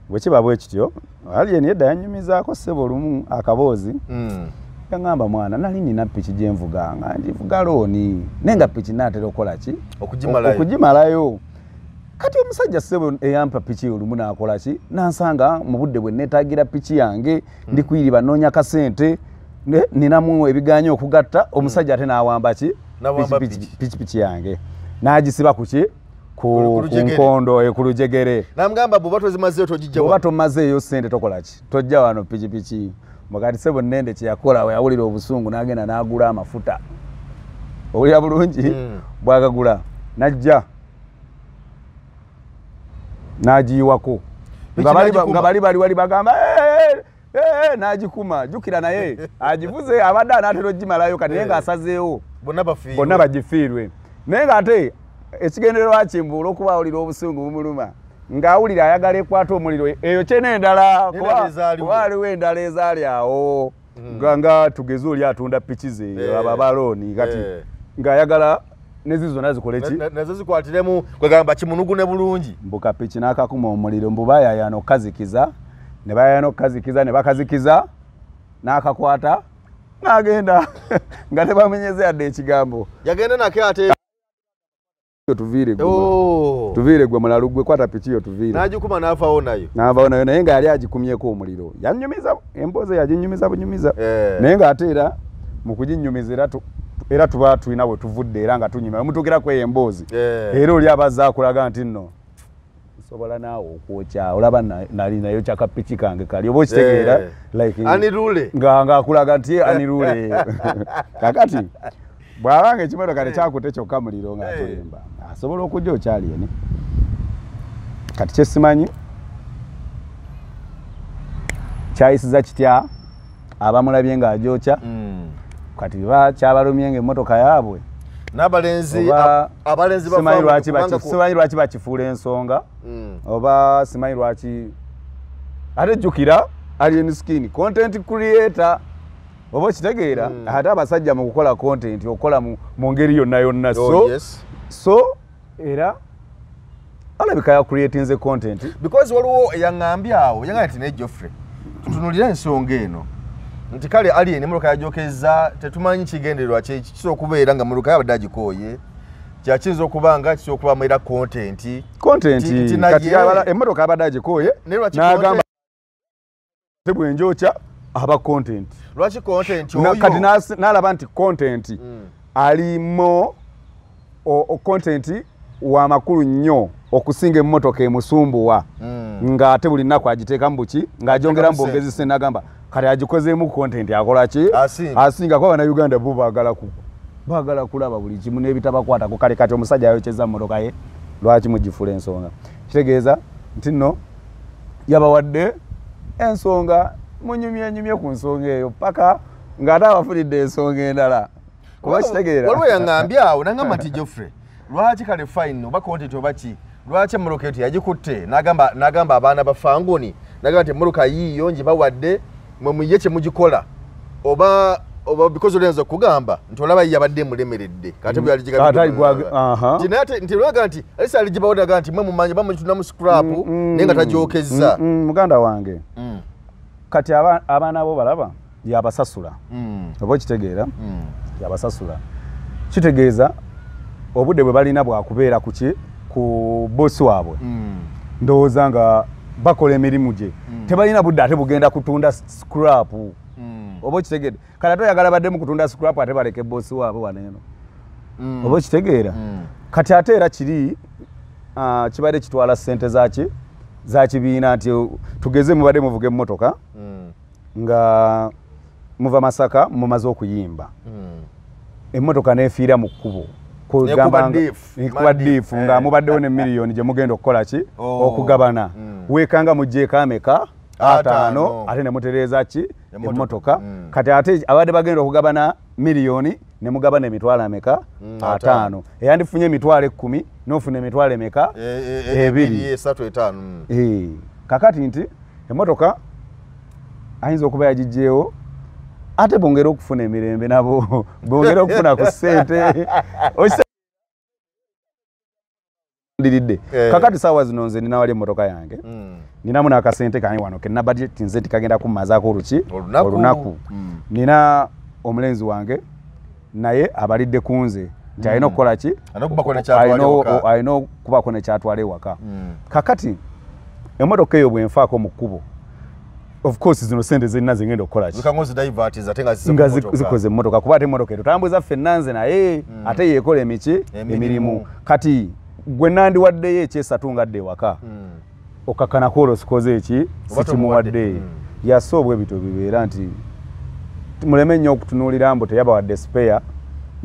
bwe kiba bwe kityo, Alien yedda yannyumizaako ssebo olumu akaboozi. Yaŋŋamba mwana nali nina piki gye nvuga nga ngivuga loan, naye nga piki naatera okukola ki? Okugimalayo. Kati omusajja ssebo eyampa piki olumu n'akola ki? N'ansanga mu budde bwe neetaagira piki yange, ndi kuyiriba nnoonya kasente, ninamu ebiganye okugatta, omusajja ate n'awamba ki? Pikipiki yange. N'agisiba ku ki? Ku nkondo, ku lujegere. N'amugamba bw'oba tozimazeeyo togijja wano. Bw'oba tomazeeyo ssente tokola ki? Tojja wano pikipiki. Mukati ssebo Nnende kye yakola we yawulira obusungu n'agenda n'agula amafuta. Owulira bulungi? Bw'agagula n'ajja n'agiyiwako. Nga bali bali wali bagamba n'agikuma. Jjukira naye agivuze abadde anaatera ogimalayo, kati naye ng'asazeewo bonna bagifiirwe. Naye ng'ate ekigendererwa kye mbu olw'okuba awulira obusungu bumuluma, ng'awulira ayagala ekwata omuliro eyo kye n'endala, kuba waliwo endala ezaali awo nga tugeze oli atunda piki ze abo abalooni, kati ng'ayagala nezi zonna zikole ki? Nazo zikwatiremu kwegamba kimunugune bulungi. Mbu kapiki n'akakuma omuliro, mbu bayayaana okukazikiza, ne bayayaana okukazikiza, ne bakazikiza, n'akakwata n'agenda nga tebamenyeze yadde ekigambo. Yagenda nako ate tuviire gwe. Tuviire gwe mulalu gwe, kwata piki yo tuviire. N'agikuma n'avaawo nayo. N'avaawo nayo, naye nga yali agikumyeko omuliro. Yannyumiza emboozi yaginyumiza bunyumiza. Naye ng'ate era mu kuginyumiza era tuba tulina we tuvudde era nga tunyumya. Omutuukira ku eyo emboozi. Era oli abazza akulaga nti nno nsobola naawe okwokya, olaba nali nayo kyakapiki kange kali oba okitegeera like anirule nga akulaga nti anirule. Kakati bw'abanga ekimotoka tekyakutte kyokka muliro ng'atulimba, asobola okujja okyali. Kati kye simanyi kyayisiza kitya abamulabye ng'agyokya. Kati ba kyabalumye ng'emmotoka yaabwe. N'abalenzi abalenzi simanyi lwaki bakifuula ensonga, oba simanyi lwaki. Ate jjukira Alien Skin content creator, oba okitegeera, ate abasajja mu kukola content okola mu ngeri yonna yonna. So era alabika ya creatinze content because waliwo eyaŋŋambye awo yaŋŋambye nti ne Geoffrey tutunuulire ensonga eno nti kale Alien emmotoka yagyokeza tetumanyi kigendererwa kye, kisobola okubeera nga mmotoka yabadde agikooye, kyakiyinza okuba nga kisobola okubamu era content. Kati emmotoka abadde agikooye n'agamba bwe njokya aba content. Lwaki content oyo? Kati n'alaba nti content alimo content wa makulu nnyo okusinga emmotoka emusumbuwa, ng'ate buli nnaku agiteekamu buki, ng'agyongera mu bwongezi ssente, n'agamba kati agikozeemu content akola ki? Asinga kuba Bannayuganda bo baagala kulaba buli kimu n'ebitabakwatako. Kale kati omusajja ayokyeza mmotoka ye, lwaki mugifuula ensonga? Kitegeeza nti nno yabawadde ensonga, munyumyenyumye ku nsonga eyo paka ng'ate abafunidde ensonga endala. Kuba kitegeera. Waliwo yaŋŋambye awo n'aŋŋamba nti Geoffrey lwaki kale fine oba content oba ki, lwaki emmotoka eyo teyagikutte? N'agamba abaana ba Fangoni, n'agamba nti emmotoka yiiyo ngibawadde mwe muye kye mugikola, oba because oluyinza okugamba nti olaba ye yabadde emulemeredde kati bwe yaligigambye nti lwaga nti alisa aligibawadde aga nti mwe mumanyi bamugitunamu scrap naye nga tagyokezza. Muganda wange, Kati abaana bo balaba yabasasula. Oba okitegeera? Yabasasula. Kitegeeza obudde bwe balina bwakubeera kuki ku bosi waabwe. Ndowooza nga bakola emirimu gye. Tebalina budde ate bugenda kutunda scrap. Oba okitegedde? Kale ate oyagala baddemu kutunda scrap ate baleke bosi waabwe wano eno. Oba okitegeera? Kati ate era kiri kibadde kitwala ssente zaki za kibiina nti tugeze mubadde muvuga emmotoka nga muva Masaka mumaze okuyimba. Emmotoka n'efiira mu kkubo. Nekuba ddiifu nga mubaddewo ne miliyoni gye mugenda okukola ki? Okugabana. Weekanga muggyeko ameka? 5 ate ne mutereeza ki? Emmotoka. Kati ate abadde bagenda okugabana miliyoni ne mugabana emitwalo ameka? 5. Eyandifunye emitwalo 10 n'ofuna emitwalo emeka? 2, 3, 5. Kakati nti emmotoka ayinza okuba yagiggyewo ate bongere okufuna emirembe nabo bongere okufuna ku ssente. Ndiridde. Kakati saawa zino nze nina wali emmotoka yange. Ninamu n'akasente kange wano ke nabadde nze tikagenda kummazaako oluki olunaku. Nina omulenzi wange naye abalidde ku nze nti alina okukola ki? Alina okubako nekyatwala ewaka. Kakati emmotoka eyo bwe nfaako mu kkubo, of course zino sente zirina zingenda okukola ki? Nga zikoze emmotoka kuba ate emmotoka etutambuza ffenna nze naye ate yeekola emiki emirimu. Kati gwe nandiwaddeyo ekyesatu ngadde ewaka okakkanako olwo sikoze eki sikimuwadde. Yasa obwe bityo bibeera nti muleme nnyo okutunuulira mbu teyabawadde spare,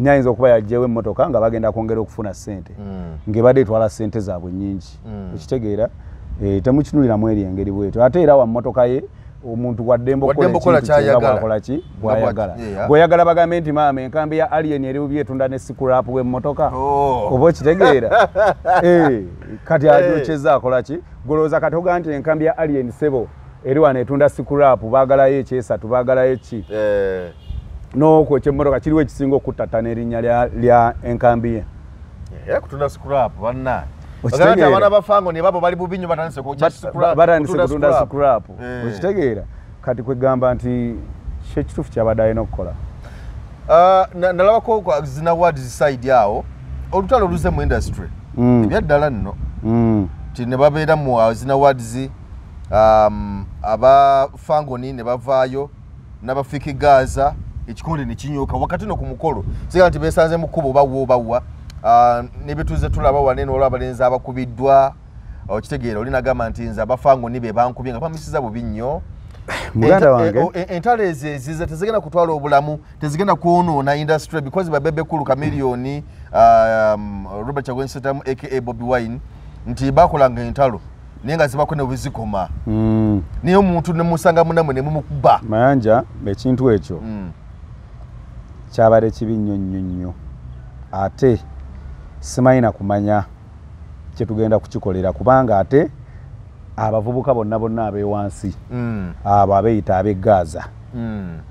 ayinza okuba yaggyewo emmotoka nga bagenda kwongera okufuna ssente ng'ebadde etwala ssente zaabwe nnyingi. Okitegeera? Temukinuuliramu eri engeri bwetyo. Ate era wa mmotoka ye omuntu waddembe okukola ekintu bw'akola ki bw'ayagala. Bw'oyagala bagambe nti maama enkambi ya Alien eri bubi etunda ne scrap w'emmotoka. Oba okitegeera? Kati agyokyezza akola ki? Golowooza kati ogamba nti enkambi ya Alien sebo eri wano etunda scrap baagalayo ekyesatu baagalayo ki? N'okwo ekyemmotoka kiriwo ekisinga okuttattana erinnya lya enkambi ye. Era kutunda scrap banna. Okitegeera? Abaana ba Fangoni babo bali bubi nnyo batandise kutunda scrap. Okitegeera? Kati kwegamba nti kyekituufu kyabadde alina okukola. Nalabako zina words side awo olutalo luze mu industry. Ebyaddala nno. Nti ne babeera mu zina words aba Fangoni ne bavaayo n'abafiki Gaza ekikonde ne kinyooka wakati no ku mukolo. Siga nti beesanze mu kkubo bawwa nebetuze tulaba wanene olwa abalenzi abakubiddwa. Okitegeera olina gamba nti nze abafangoni be bankubye nga bamisiza bubi nnyo. Muganda wange entalo ezo ezize tezigenda kutwala obulamu, tezigenda kwonoona industry because ba Bebe Cool Chameleone, Robert Kyagulanyi Ssentamu aka Bobi Wine nti bakolanga entalo naye nga zibako ne bwezikoma. Naye omuntu ne musanga munamwe ne mumukuba. Mayanja ekintu ekyo kyabadde kibi nnyo nnyo nnyo ate simanyi na kumanya kyetugenda kukikolera kubanga ate abavubuka bonna bonna ab'ewansi abo abeeyita ab'e Gaza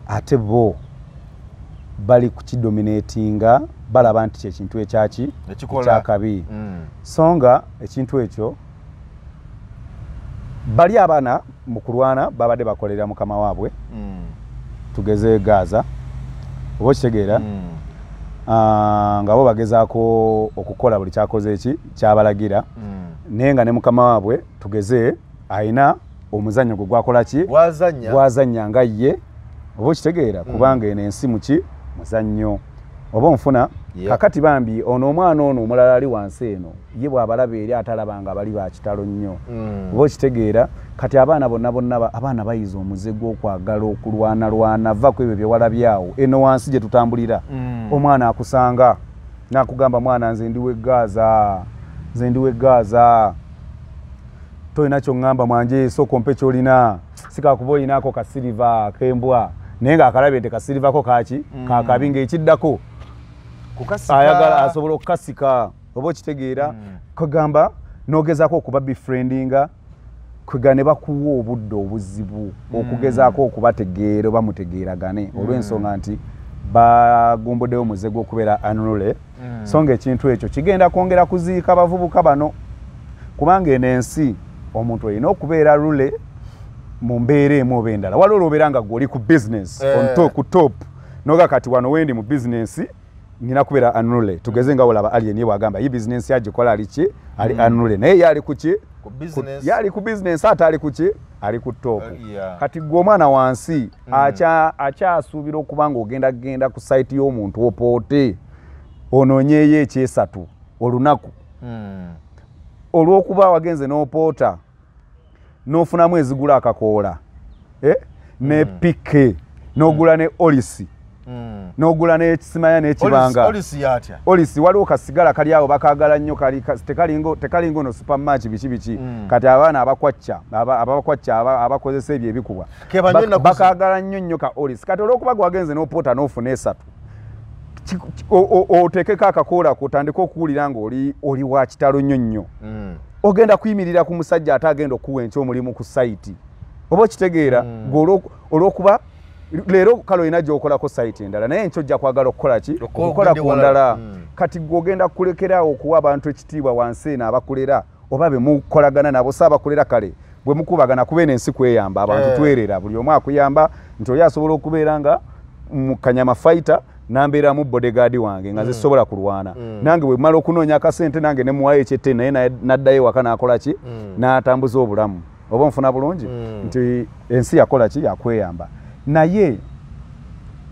ate bo bali kukidominatinga balaba nti kyekintu ekyaki ekyakabi. So nga ekintu ekyo bali abaana mu kulwana babadde bakolera mukama waabwe tugeze Gaza oba okitegeera? Nga bo bagezaako okukola buli kyakoze eki kyabalagira naye nga ne mukama waabwe tugeze ayina omuzannyo gwe gwakola ki gwazannya nga ye oba okitegeera? Kubanga eno ensi muki muzannyo oba onfuna. Kakati bambi ono omwana ono omulala ali wansi eno ye bw'abalaba eri atalaba nga bali bakitalo nnyo oba okitegeera? Kati abaana bonna bonna abaana bayiza omuze gw'okwagala okulwanalwana va ku ebyo bye walabyawo eno wansi gye tutambulira. Omwana akusanga n'akugamba mwana nze ndi w'e Gaza, nze ndi w'e Gaza, tolina kyoŋŋamba mwanje sooka ompe ky'olina sikakuba olinaako kasiriva ak'embwa naye ng'akalabye nti kasirivako kaki kakabi ng'ekiddako ayagala asobola okukasika oba okitegeera? Kagamba n'ogezaako okuba befriendinga kwega ne bakuwa obudde obuzibu okugezaako okubategeera oba mutegeeragane olw'ensonga nti bagumbuddewo omuze gw'okubeera unruly. So nga ekintu ekyo kigenda kwongera kuziika abavubuka bano kubanga eno ensi omuntu olina okubeera rule mu mbeera emu oba endala. Waliwo olwobeera nga gwe oli ku business on top, ku top noga kati wano wendi mu business nina kubeera unruly. Tugeze nga olaba Alien ye bw'agamba ye business yagikola ali ki, ali unruly, naye ye ali ku ki, yali ku business ate ali ku ki, ali ku top. Kati gwe omwana wansi akyasuubira okuba nga ogenda genda ku site y'omuntu opoote onoonyeeyo ekyesatu olunaku. Olw'okuba wagenze n'opoota n'ofunamu ezigula akakoola ne pike n'ogula ne olisi n'ogula n'ekisimaya n'ekibanga. Olisi yatya? Olisi waliwo kasigala kali awo bakaagala nnyo, tekalinga ono supermatch biki biki. Kati abaana abakwacca abakozesa ebyo ebikubwa bakaagala nnyo nnyo ka olisi. Kati olw'okuba gwagenze n'opoota n'ofuna esatu oteekeko akakoola k'otandika okuwulira ng'oli wa kitalo nnyo nnyo. Ogenda kuyimirira ku musajja ate agenda okuwa enkya omulimu ku sayiti. Oba okitegeera olw'okuba leero kale olina gy'okolako sayiti endala, naye enkya ojja kwagala okukola ki, okukola ku ndala. Kati gwe ogenda kulekeraawo okuwa abantu ekitiibwa wansi eno abakulera oba be mukolagana nabo, si abakulera kale bwe mukubagana kuba eno ensi kweyamba, abantu twerera, buli omu akuyamba nti oli asobola okubeera nga mu kanyama fighter nambeeramu bodyguard wange nga zisobola kulwana. Nange bwe mmala okunoonya akasente nange ne muwaayo ekyette naye n'addayo waka n'akola ki, n'atambuza obulamu. Oba nfuna bulungi nti ensi yakola ki, yakweyamba. Naye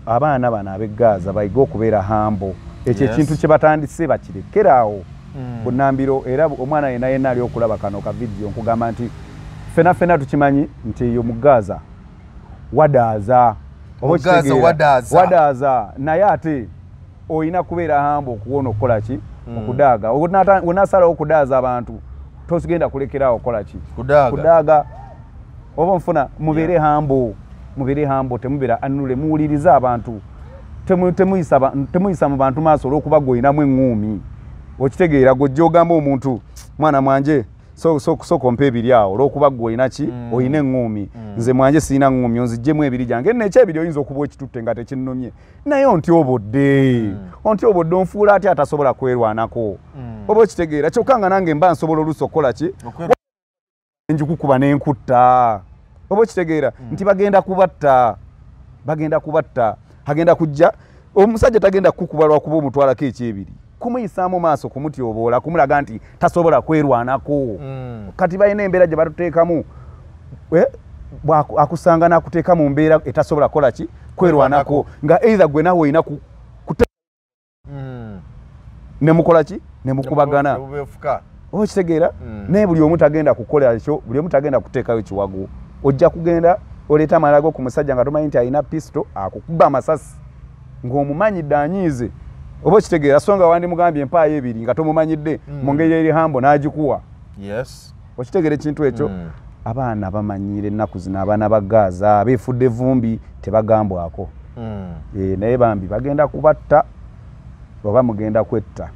abaana bano ab'e Gaza bayige okubeera humble. Ekyo ekintu kye batandise bakirekeraawo bunnambiro. Era omwana yenna yenna ali okulaba kano ka vidiyo nkugamba nti ffena ffena tukimanyi nti eyo mu Gaza wadaaza. Wadaaza, naye ate olina kubeera humble okuwona okukola ki, okudaaga. Onaasalawo okudaaza abantu tosigenda kulekeraawo okukola ki, kudaaga. Oba nfuna mubeere humble, mubeere humble, temubeera unruly, muwulirize abantu, temuyisa mu bantu maaso olw'okuba gw'olinamu eŋŋuumi. Okitegeera gw'ojja ogamba omuntu mwana mwanje sooka ompa ebiri awo olw'okuba gwe olina ki, olina eŋŋuumi. Nze mwanje sirina ŋŋuumi, onziggyemu ebiri gyange. Nno ekyebiri oyinza okuba okitutte nga tekinnumye, naye ontyobodde, ontyobodde, onfuula ate atasobola kwerwanako. Oba okitegeera kyokka nga nange mba nsobola oluusi okukola ki, njikukuba n'enkutta. Oba okitegeera nti bagenda kubatta, bagenda kubatta, agenda kujja omusajja tagenda kukuba lwakuba omutwalako ekyebiri, kumuyisaamu maaso, kumutyoboola, kumulaga nti tasobola kwerwanako. Kati balina embeera gye batuteekamu, akusanga n'akuteeka mu mbeera etasobola kukola ki, kwerwanako, nga either gwe naawe olina ne mukola ki, ne mukubagana. Oba okitegeera naye buli omu tagenda kukola ekyo, buli omu tagenda kuteekayo kiwago. Ojja kugenda oleeta amalala go ku musajja nga tomanyi nti alina pisto akukuba amasasi ng'omumanyidde anyiize. Oba okitegeera, so nga wandimugambye empaayo ebiri nga tomumanyidde mu ngeri eri humble n'agikuwa. Okitegeera ekintu ekyo. Abaana bamanyiira ennaku zino, abaana ba Gaza beefudde evumbi tebagambwako. Naye bambi bagenda kubatta oba mugenda kwetta.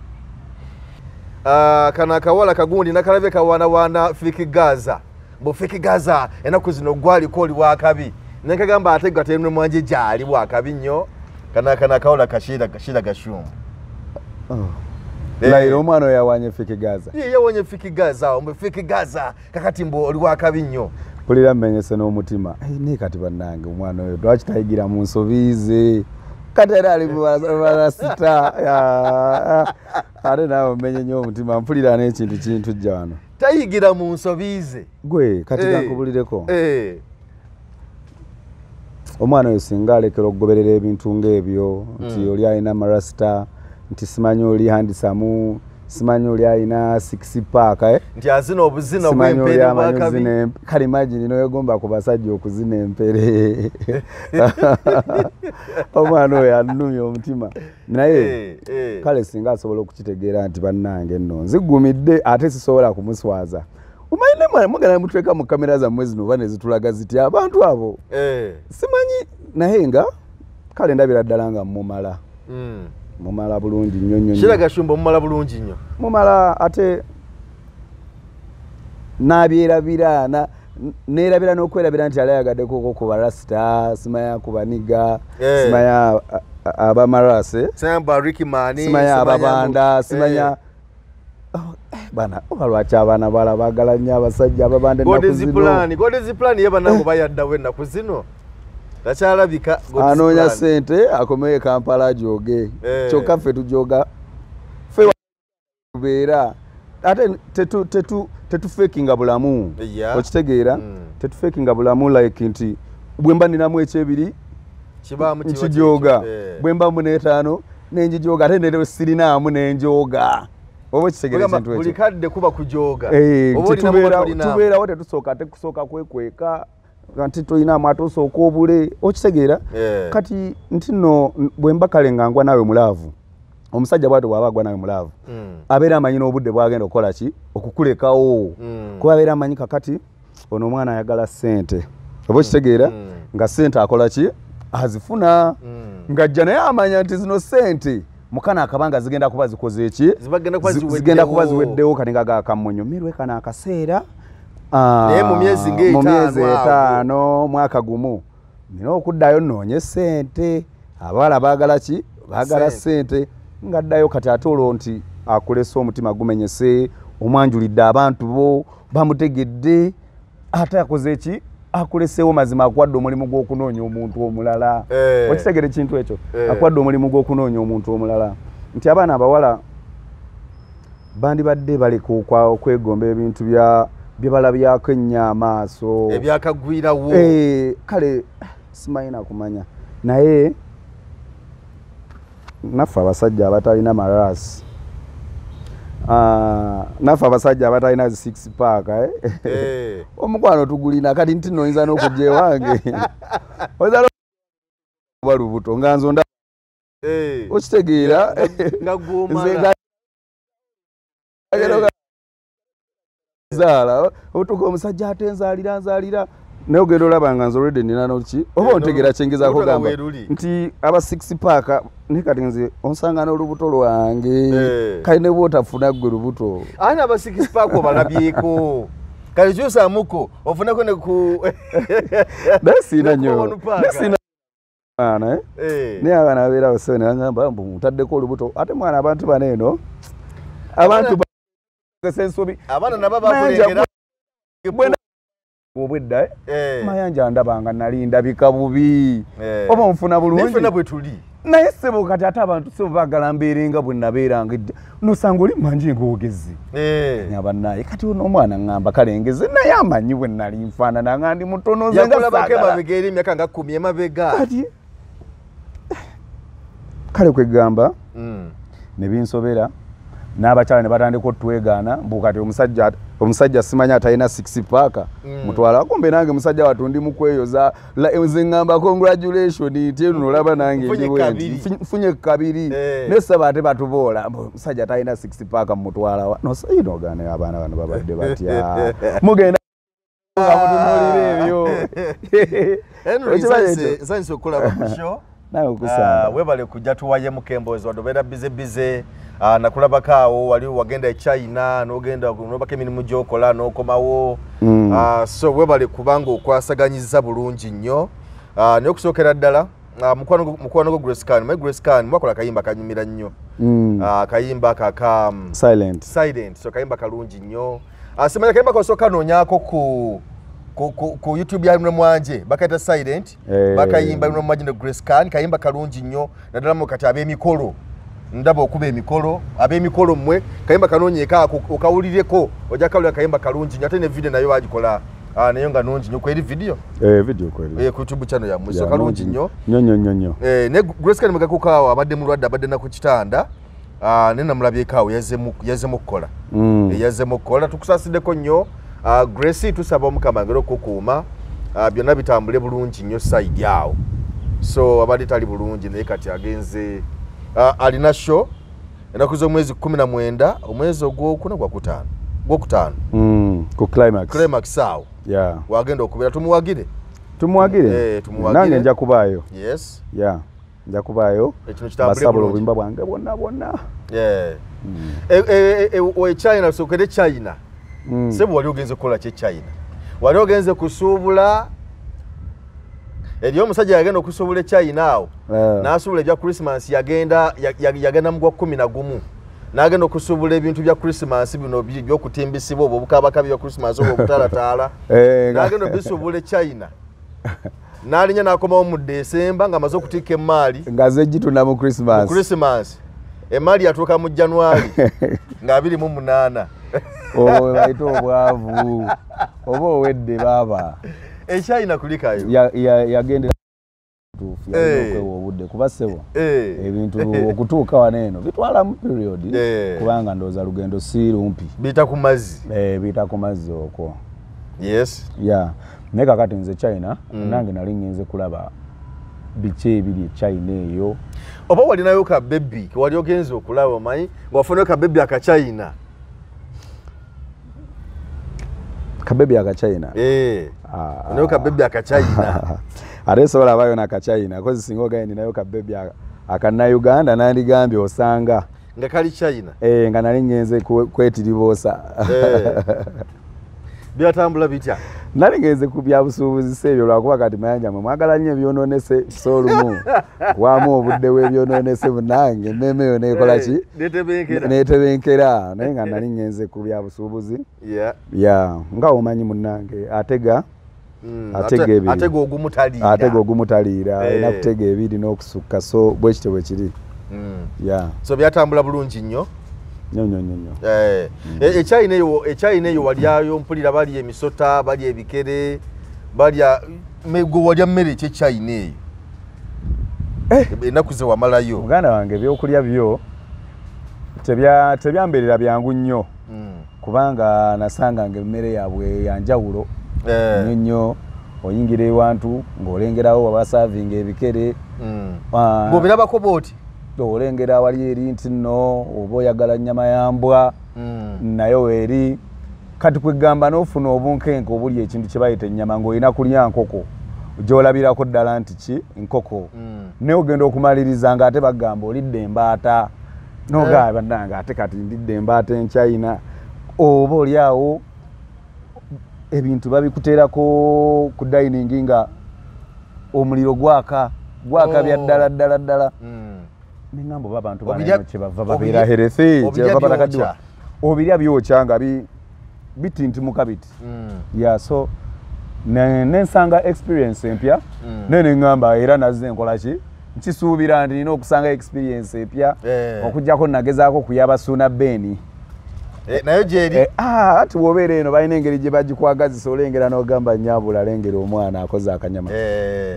Kano akawala kagundi nakalabye kawaanawaana Fik Gaza. Mbu Fik Gaza ennaku zino gwaliko oli wakabi, nenkagamba ate gatemne mwanje gyali wakabi nnyo. Kana akawala kashira gashumba. Layira omwana oyo yawanye Fik Gaza. Ye yawanye Fik Gaza, mbu Fik Gaza kakati mbu oli wakabi nnyo. Mpulira mmenyese n'omutima. Naye kati bannange omwana oyo lwaki tayigira mu nsobi ze? Kati era ali mubarasita. Ate naawe mmenye nnyo omutima, mpulira n'ekintu kintujja wano. Tayigira mu nsobi ze. Gwe kati kankubulireko. Omwana oyo singa alekera okugoberera ebintu ng'ebyo nti oli alina marasita, nti simanyi oli handisamu, simanyi oli alina six pack, nti azina obuzina bw'empere bwakabi. Kale imagine n'oyegomba ku basajja okuzina empere. Omwana oyo annumya omutima. Naye kale singa asobola okukitegeera nti bannange nno nzigumidde ate sisobola kumuswaza. Omanyi mugenda mututeeka mu kamera zammwe zino oba ne zitulaga zitya abantu abo. Simanyi naye nga kale ndabira ddala nga mumala. Mumala bulungi nnyo nnyo. Shira Gashumba mumala bulungi nnyo. Mumala ate n'abyerabira neerabira n'okwerabira nti yali ayagaddeko ku barasita, simanya ku baniga, simanya abamarase, simanya ababanda, simanya Bana oba lwaki abaana bala baagala nnyo abasajja ababanda ennaku zino. God is plan ye bannange bayaddawo ennaku zino. Takyalabika. Anoonya ssente akomeyo e Kampala ajooge. Kyokka ffe tujooga. Ffe tubeera ate tetufekinga bulamu. Okitegeera? Tetufekinga bulamu like nti bwe mba ninamu ekyebiri nkijooga, bwe mba mu n'etaano nenjijooga, ate ne sirinaamu nenjooga. Oba okitegeera ekintu ekyo? Buli kadde kuba kujooga. Tubeerawo tetusooka ate kusooka kwekweka nti tolinaamu ate osooka obule. Okitegeera? Kati nti nno bwe mba kale nga ngwa naawe mulaavu, omusajja bw'atyo bw'aba agwa naawe mulaavu, abeera amanyi n'obudde bw'agenda okukola ki? Okukulekawo. Kuba abeera amanyi kakati ono omwana ayagala ssente. Oba okitegeera? Nga ssente akola ki? Azifuna. Ng'ajja naye amanya nti zino ssente mukana akabanga zigenda kuba zikoze ki? Zigenda kuba ziweddewo. Kati nga gakamunyumirwe kano akaseera. Naye mu myezi ng'etaano, mwaka gumu nina okuddayo nnoonye ssente. Abawala baagala ki? Baagala ssente. Ng'addayo kati ate olwo nti akulese omutima gumenyese, omwanjulidde abantu bo bamutegedde, ate akoze ki? Akuleseewo mazima, akuwadde omulimu gw'okunoonya omuntu omulala. Okitegeera ekintu ekyo? Akuwadde omulimu gw'okunoonya omuntu omulala. Nti abaana abawala bandibadde baleka okwegomba ebintu bye balabyako ennyo amaaso. Ebyakagwirawo. Kale simanyi nakumanya, naye naffe abasajja abatalina marasi, naffe abasajja abatalina zi six pack, omukwano tugulina. Kati nti nno oyinza n'okujja ewange oyinza n'okuba lubuto nga nze onda. Okitegeera? Zaala otuuka omusajja ate nzaalira nzaalira, naye ogenda olaba nga nze already nina noki oba ontegeera kyengezaako gamba nti aba six pack. Naye kati nze onsanga n'olubuto lwange, kale ne bw'otafuna ggwe lubuto. Ani aba six pack obalabyeko? Kale kyusaamuko ofuneko ne ku naye siina nnyo, naye siina mwana. Naye abaana babeerawo ssebo ne bagamba mbu mutaddeko olubuto. Ate mwana abantu bano eno abantu bakozesa ensobi. Abaana nabo bakulengera obwedda Mayanja ndabanga nali ndabika bubi, oba onfuna bulungi ffenna bwe tuli. Naye ssebo kati ate abantu ssebo baagala mbeere nga bwe nabeeranga edda, nosanga oli mangi ng'ogezi. Abannaye kati ono omwana ŋŋamba kale ngeze, naye amanyi bwe nali nfaanana nga ndi mutono nze nga saagala. Emabega eri emyaka nga 10 emabega. Kati kale kwegamba ne binsobera, n'abakyala ne batandika otwegaana mbu kati omusajja simanyi atalina six pack mutwala. Kumbe nange musajja wattu ndi mu kweyoza, nze ŋŋamba congratulation nti eno olaba nange nfunye kabiri. Naye ssebo ate batuboola mbu omusajja atalina six pack mutwala wa. Nogaana abaana bano babadde batya, mugenda nga mutunuulira ebyo. Nsanyuse okulaba ku show. Nawe okusanga. Webale kujja tuwayemu emboozi, wadde obeera bize bize. Nakulabako awo wali wagenda e China n'ogenda n'obako emirimu gy'okola n'okomawo. So webale kubanga okwasaganyiza bulungi nnyo. Naye okusookera ddala mukwano gwo Grace Khan, my Grace Khan mwakola akayimba kanyumira nnyo. Akayimba kaka Silent. Silent, so kayimba kalungi nnyo. Simanyi akayimba kasooka noonyaako ku YouTube ya Mwanje bakayita Silent, bakayimba Mwanje ne Grace Khan, kayimba kalungi nnyo naddala mu kati ab'emikolo. Ndaba okuba emikolo, ab'emikolo mmwe kayimba kanoonyeeko okawulireko, ojja kawulira kayimba kalungi nnyo. Ate ne video nayo bagikola nayo nga nungi nnyo. Kweri video? Video kweri. Ku YouTube channel yammwe, so kalungi nnyo. Nnyo nnyo nnyo nnyo. Ne Grace Khan mugako awo abadde mulwadde, abadde na ku kitanda. Naye namulabyeko awo yazze kukola. Yazze kukola, tukusaasiddeko nnyo. Grace tusaba Omukama ayongere okukuuma, byonna bitambule bulungi nnyo side awo. So abadde tali bulungi naye kati agenze alina show ennaku z'omwezi 19 omwezi ogwokuna gwakutaano gwokutaano ku Climax. Climax awo wagenda okubeera. Tumuwagire, tumuwagire. Nange nja kubaayo. Yes, yeah, nja kubaayo. Basabula obuyimba bwange bwonna bwonna. China, sookere China. Sebo wali ogenze kukola ki China? Wali ogenze kusuubula. Eriyo omusajja yagenda okusuubula e China awo, n'asuubula ebya Christmas, yagenda mu gwa 11. N'agenda okusuubula ebintu bya Christmas bino by'okutimbisibwa obwo obukabakabi bya Christmas obwo obutaalataala. N'agenda obisuubula e China. N'alinnya n'akomawo mu December ng'amaze okutikka emmaali. Nga zegitunda mu Christmas. Mu Christmas. Emmaali yatuuka mu January nga 28. Obwo bayita obwavu. Oba owedde baaba. E China kulikayo. Yagendera tuufu yalina obudde kuba ssebo ebintu okutuuka wano eno bitwalamu period kubanga ndowooza lugendo si lumpi. Biyita ku mazzi. Biyita ku mazzi okwo. Yes. Yeah. Naye kakati nze China nange nali ngenze kulaba biki ebiri e China eyo. Oba walinayo ka baby wali ogenze okulaba omanyi ng'ofunayo ka baby aka China. Ka baby aka China. Onayo ka baby aka China. Ate sobola abayo naka China kozi singa ogaye ninayo ka baby akannauganda nandigambye osanga nga kali China. Nga nali ngenze kwetiriboosa. Byatambula bitya? Nali ngenze ku bya busuubuzi si ebyo lwakuba kati Mayanja mwe mwagala nnyo ebyonoonese so olumu waamu obudde bw'ebyonoonese bunnange emmeeme yo neekola ki? Neetebenkera. Naye nga nali ngenze ku bya busuubuzi. Yeah, nga omanyi munnange atega atega ebiri. Atega ogumutaliira. Atega ogumutaliira, alina kutega ebiri n'okusukka so bwe kityo bwe kiri. Yeah. So byatambula bulungi nnyo. Nnyo nnyo nnyo. E China eyo walyayo mpulira balya emisota, balya ebikere, balya gwe walya mmere ki e China eyo? Ennaku ze wamalayo. Muganda wange ebyokulya byo tebyambeerera byangu nnyo. Kubanga nasanga ng'emmere yaabwe ya njawulo. Nnyo nnyo oyingira ewantu ng'olengerawo abasaavinga ebikere. Ng'obirabako bw'oti? Olengera wali eri nti nno oba oyagala nnyama ya mbwa nayo weeri. Kati kwegamba n'ofuna obunkenke obuli ekintu kye bayita ennyama ng'olina kulya nkoko gy'olabirako ddala nti ki nkoko. Naye ogenda okumaliriza ng'ate bagamba olidde embaata. N'ogamba bannange ate kati ndidde embaata enchina. Oba oli awo ebintu babikuteerako ku dining nga omuliro gwaka gwaka bya ddala ddala ddala. Nengamba oba abantu bano kyebava babeera healthy, kyebava batakaddiwa. Obirya byokya nga bitintimuka biti. Yeah, so nensanga experience empya. Naye nengamba era nazze nkola ki? Nkisuubira nti nina okusanga experience empya. Okuggyako nagezaako kuyaba Suuna Ben. Nayo gyeri. Ati bw'obeera eno balina engeri gye bagikwagazisa olengera n'ogamba nnyabula lengera omwana akoze akanyama.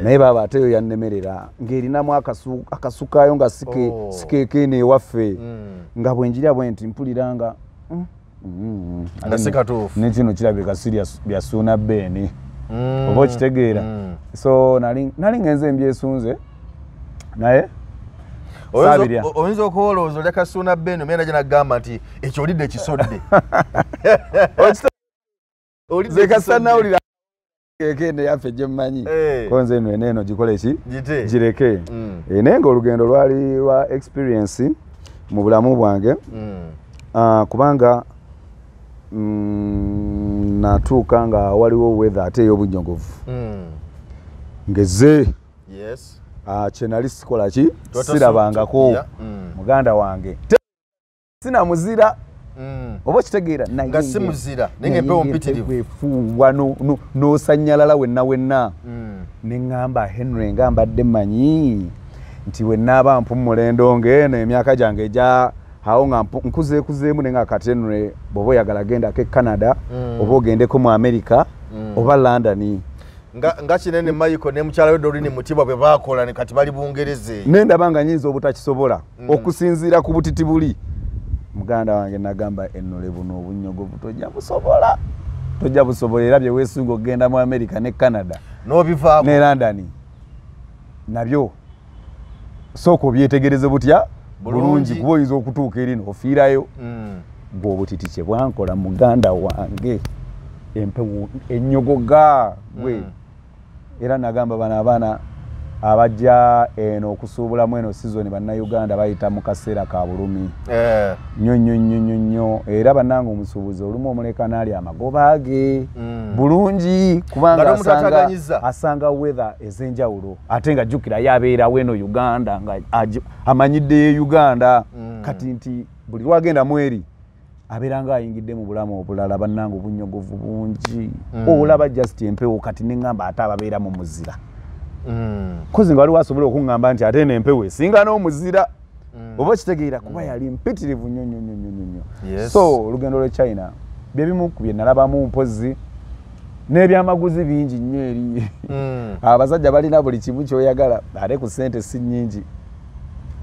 Naye baaba ate yo yannemerera ng'erinamu akasukayo nga sikeeko eno ewaffe. Nga bwe njirya bwe nti mpulira nga nga si katuufu. Ne kino kirabika si bya Suuna Ben. Oba okitegeera. So nali ngenze mbyesunze naye oyinza okuwolooza olya Kasuuna Ben omwana gye nagamba nti ekyo olidde ekisodde. Nze kasita nawulira keeke yaffe gye mmanyi ko nze eno eno gikole ki? Gireke. Naye ng'olugendo lwali lwa experience mu bulamu bwange. Kubanga natuuka nga waliwo weather ate ey'obunnyogovu. Ngeze. Yes. Kye nali sikola ki? Sirabangako muganda wange. Sina muzira. Oba okitegeera nga si muzira naye ng'empewo mpitirivu. Efuuwa n'osannyalala wenna wenna. Ne ŋŋamba Henry nga mbadde mmanyi nti bwe nnaaba mpummula endongo eno emyaka gyange egya awo nga nkuzeekuzeemu naye nga kati Henry bw'oba oyagala gendako e Canada oba ogendeko mu America oba London. Nga Kinene Michael ne mukyala we Doreen Mutibwa bwe baakola ne kati bali Bungereza eyo. Ne ndaba nga nnyinza obutakisobola okusinziira ku butiti buli. Muganda wange nagamba ennole buno obunnyogovu tojja busobola. Tojja busobola era bye weesunga okugenda mu America ne Canada. N'obivaako. Ne London. Nabyo sooka obyetegereze butya bulungi kuba oyinza okutuuka eri n'ofiirayo. Gwe obutiti kye bwankola muganda wange empewo ennyogoga gwe. Era nagamba bano abaana abajja eno okusuubulamu eno season bannayuganda bayita mu kaseera ka bulumi. Nnyo nnyo nnyo nnyo nnyo. Era bannange omusuubuzi olumu omuleka n'alya amagoba ge bulungi kubanga asanga weather ez'enjawulo ate nga jjukira ye abeerawo eno Uganda nga amanyiddeyo Uganda. Kati nti buli lwagenda mweri abeera nga ayingidde mu bulamu obulala, bannange obunyogovu bungi. Olaba just empewo, kati neŋŋamba ate ababeera mu muzira. Kozi nga waliwo asobola okuŋŋamba nti ate eno empewo esinga n'omuzira. Oba kitegeera, kuba yali mpitirivu nnyo nnyo nnyo nnyo nnyo. So olugendo lw'e China bye bimu ku bye nalabamu, mpozi n'ebyamaguzi bingi nnyo eri. Abasajja balina buli kimu ky'oyagala, ate ku ssente si nnyingi,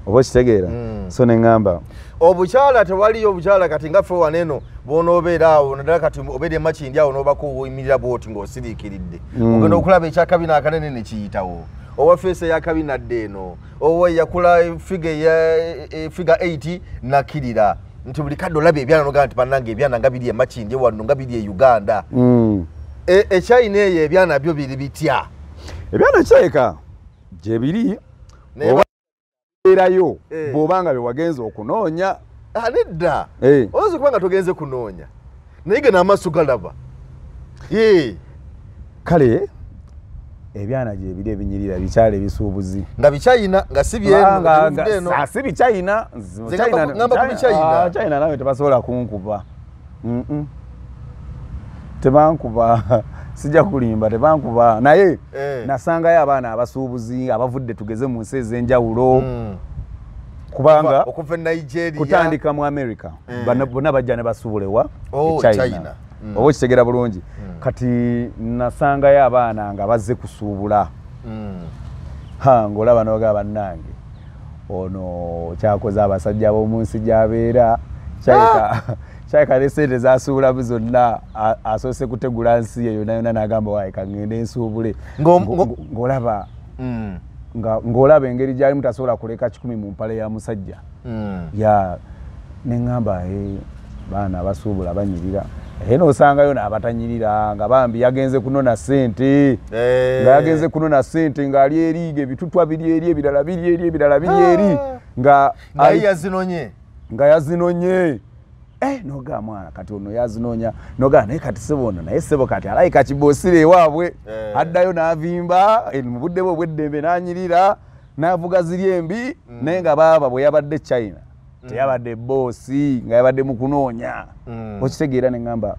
oba okitegeera? So neŋŋamba obukyala tewaliyo obukyala kati nga ffe wano eno bw'onoobeera awo, naddala kati obeera emakindi awo n'obako oyimirira bwoti ng'osiriikiridde, ogenda okulaba ekyakabina akanene ne kiyitawo, owa face eyakabina dde eno, owa yakula figure 8 nakkirira nti buli kadde olaba ebyana nogaa nti bannange ebyana nga biri emakindi wano nga biri e Uganda. Ekyayina eyo ebyana byo biri bitya? Ebyana kirabika gye biri oba erayo bw'obanga bye wagenza okunoonya. Nedda, oyinza okuba nga togenze kunoonya naye gano amaaso galaba. Kale ebyana gye biri ebinyirira bikyala ebisuubuzi. Nga bikyayina nga si byeno? Si bikyayina. Ngamba ku bikyayina. China nawe tebasobola kunkuba, tebankuba, sijja kulimba, tebankuba, naye nasangayo abaana abasuubuzi abavudde tugeze mu nsi ez'enjawulo, kubanga okuva e Nigeria kutandika mu America, bonna bajja ne basuubulewa China, oba okitegeera bulungi? Kati nasangayo abaana nga bazze kusuubula, ha ng'olaba n'ogamba bannange ono kyakoze abasajja b'omu nsi gy'abeera kyaleka ne sente zasuubulamu zonna asoose kutegula nsi ye yonna yonna n'agamba waaye kaŋŋende nsuubule. Ng'olaba ng'olaba engeri gyalimu tasobola kuleka 100 mu mpale ya musajja. Ya neŋŋamba baana abasuubula banyirira, era n'osangayo n'abatanyirira nga bambi yagenze kunona ssente, nga yagenze kunona ssente ng'ali eri ebitutwa biri eri, ebirala biri eri, ebirala biri eri, nga yazinonye, nga yazinonye. Noga mwana kati ono yazinoonya, noga naye kati sebo ono naye sebo kati alayika kiboosire ewaabwe, addayo n'avimba mu budde bwe obw'eddembe n'anyirira n'avuga ziri embi. Naye nga baaba bwe yabadde China teyabadde boosi, nga yabadde mu kunoonya, okitegeera? Ne ŋŋamba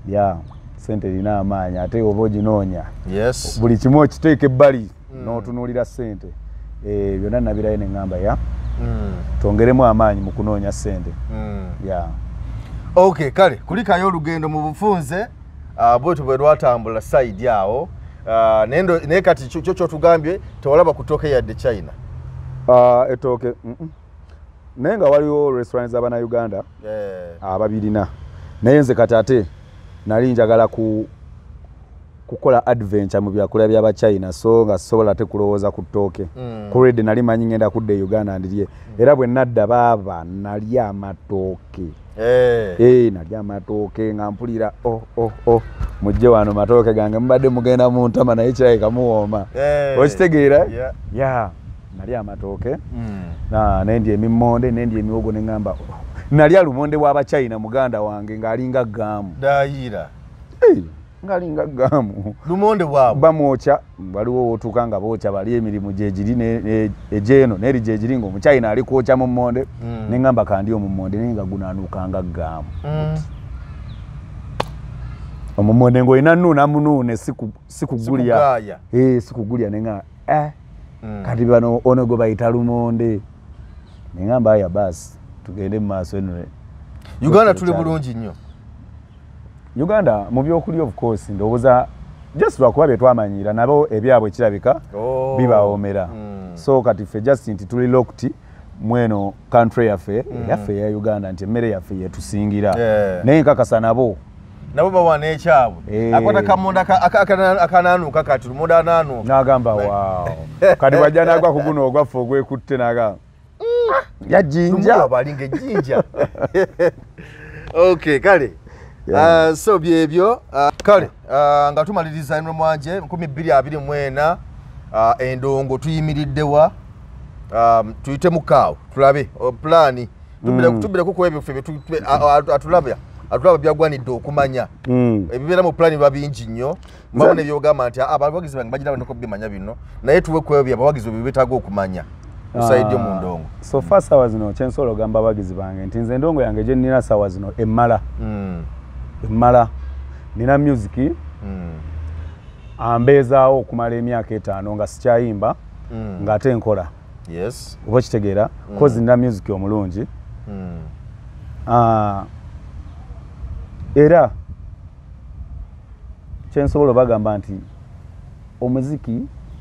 ya sente erina amaanyi, ate oba oginoonya buli kimu okiteeka ebbali n'otunuulira sente. Byonna nabirayo ne ŋŋamba ya twongeremu amaanyi mu kunoonya sente ya. Okay, kale kulikayo olugendo mu bufunze bwetyo bwe lwatambula side awo, naye kati kyo kyotugambye tewalaba kutooke yadde China? Etooke naye nga waliwo restaurant z'abannayuganda ababirina, naye nze kati ate nali njagala kukola adventure mu byakulya by'abachina, so nga sobola ate kulowooza ku ttooke. Kulwedde nali manyi ngenda kudda e Uganda ndirye, era bwe nadda baaba nali amatooke. Nali amatooke nga mpulira oh, oh, oh. Mujje wano matooke gange, mubadde mugenda mu ntama naye kirabika muwooma, okitegeera? Ya nali amatooke, nendya emimmonde, nendya emiwogo, neŋŋamba nalya lumonde w'abachina muganda wange ng'alinga gaamu. Dayira. Ng'alinga gaamu. Lumonde bwabwe bamwokya, waliwo wotuuka nga bookya, bali emirimu gyegiri egyeno n'eri gyegiri ng'omuchina ali kwokya mu mmonde. Neŋŋamba kandi omummonde naye nga gunaanuukanga gaamu. Omummonde ng'olina nnuuna munuune, sikugulya, sikugulya, neŋŋamba kati bano ono gwe bayita lumonde, neŋŋamba aya baasi tugende mu maaso eno. Uganda tuli bulungi nnyo. Uganda mu byokulya of course ndowooza just lwakuba bye twamanyira, nabo ebyabwe kirabika bibawoomera. So kati ffe just nti tuli locked mweno country yaffe, yaffe eya Uganda, nti emmere yaffe yetusingira, naye nkakasa nabo nabo bawa n'ekyabwe, akwata kamonda akanaanuuka, kati lumonde anaanuuka. N'agamba waawo, kati wajja n'agwa ku guno ogwaffe ogwekutte n'agamba yajinja. Balinga ejjinja. Okay, kale. So byebyo. Kale nga tumaliriza eno mwanje 2024, endongo tuyimiriddewa? Tuyite mukaawo tulabe pulaani, tubireko ku ebyo ffe atulaba atulaba byagwanidde okumanya. Ebibeera mu pulaani biba bingi nnyo, mabona ebyogamba nti abawagizi bange bagira baneko bimanya bino, naye tuwe ku ebyo abawagizi bwe beetaaga okumanya. Osaidde mu ndongo. So far sawa zino kyensobola ogamba abawagizi bange nti nze endongo yange gye nnina sawa zino emmala. Emmala. Nina music ambeezaawo okumala emyaka 5 nga sikyayimba ng'ate nkola. Yes. Oba kitegeera kozi nina music omulungi. Era kyensobola obagamba nti omuziki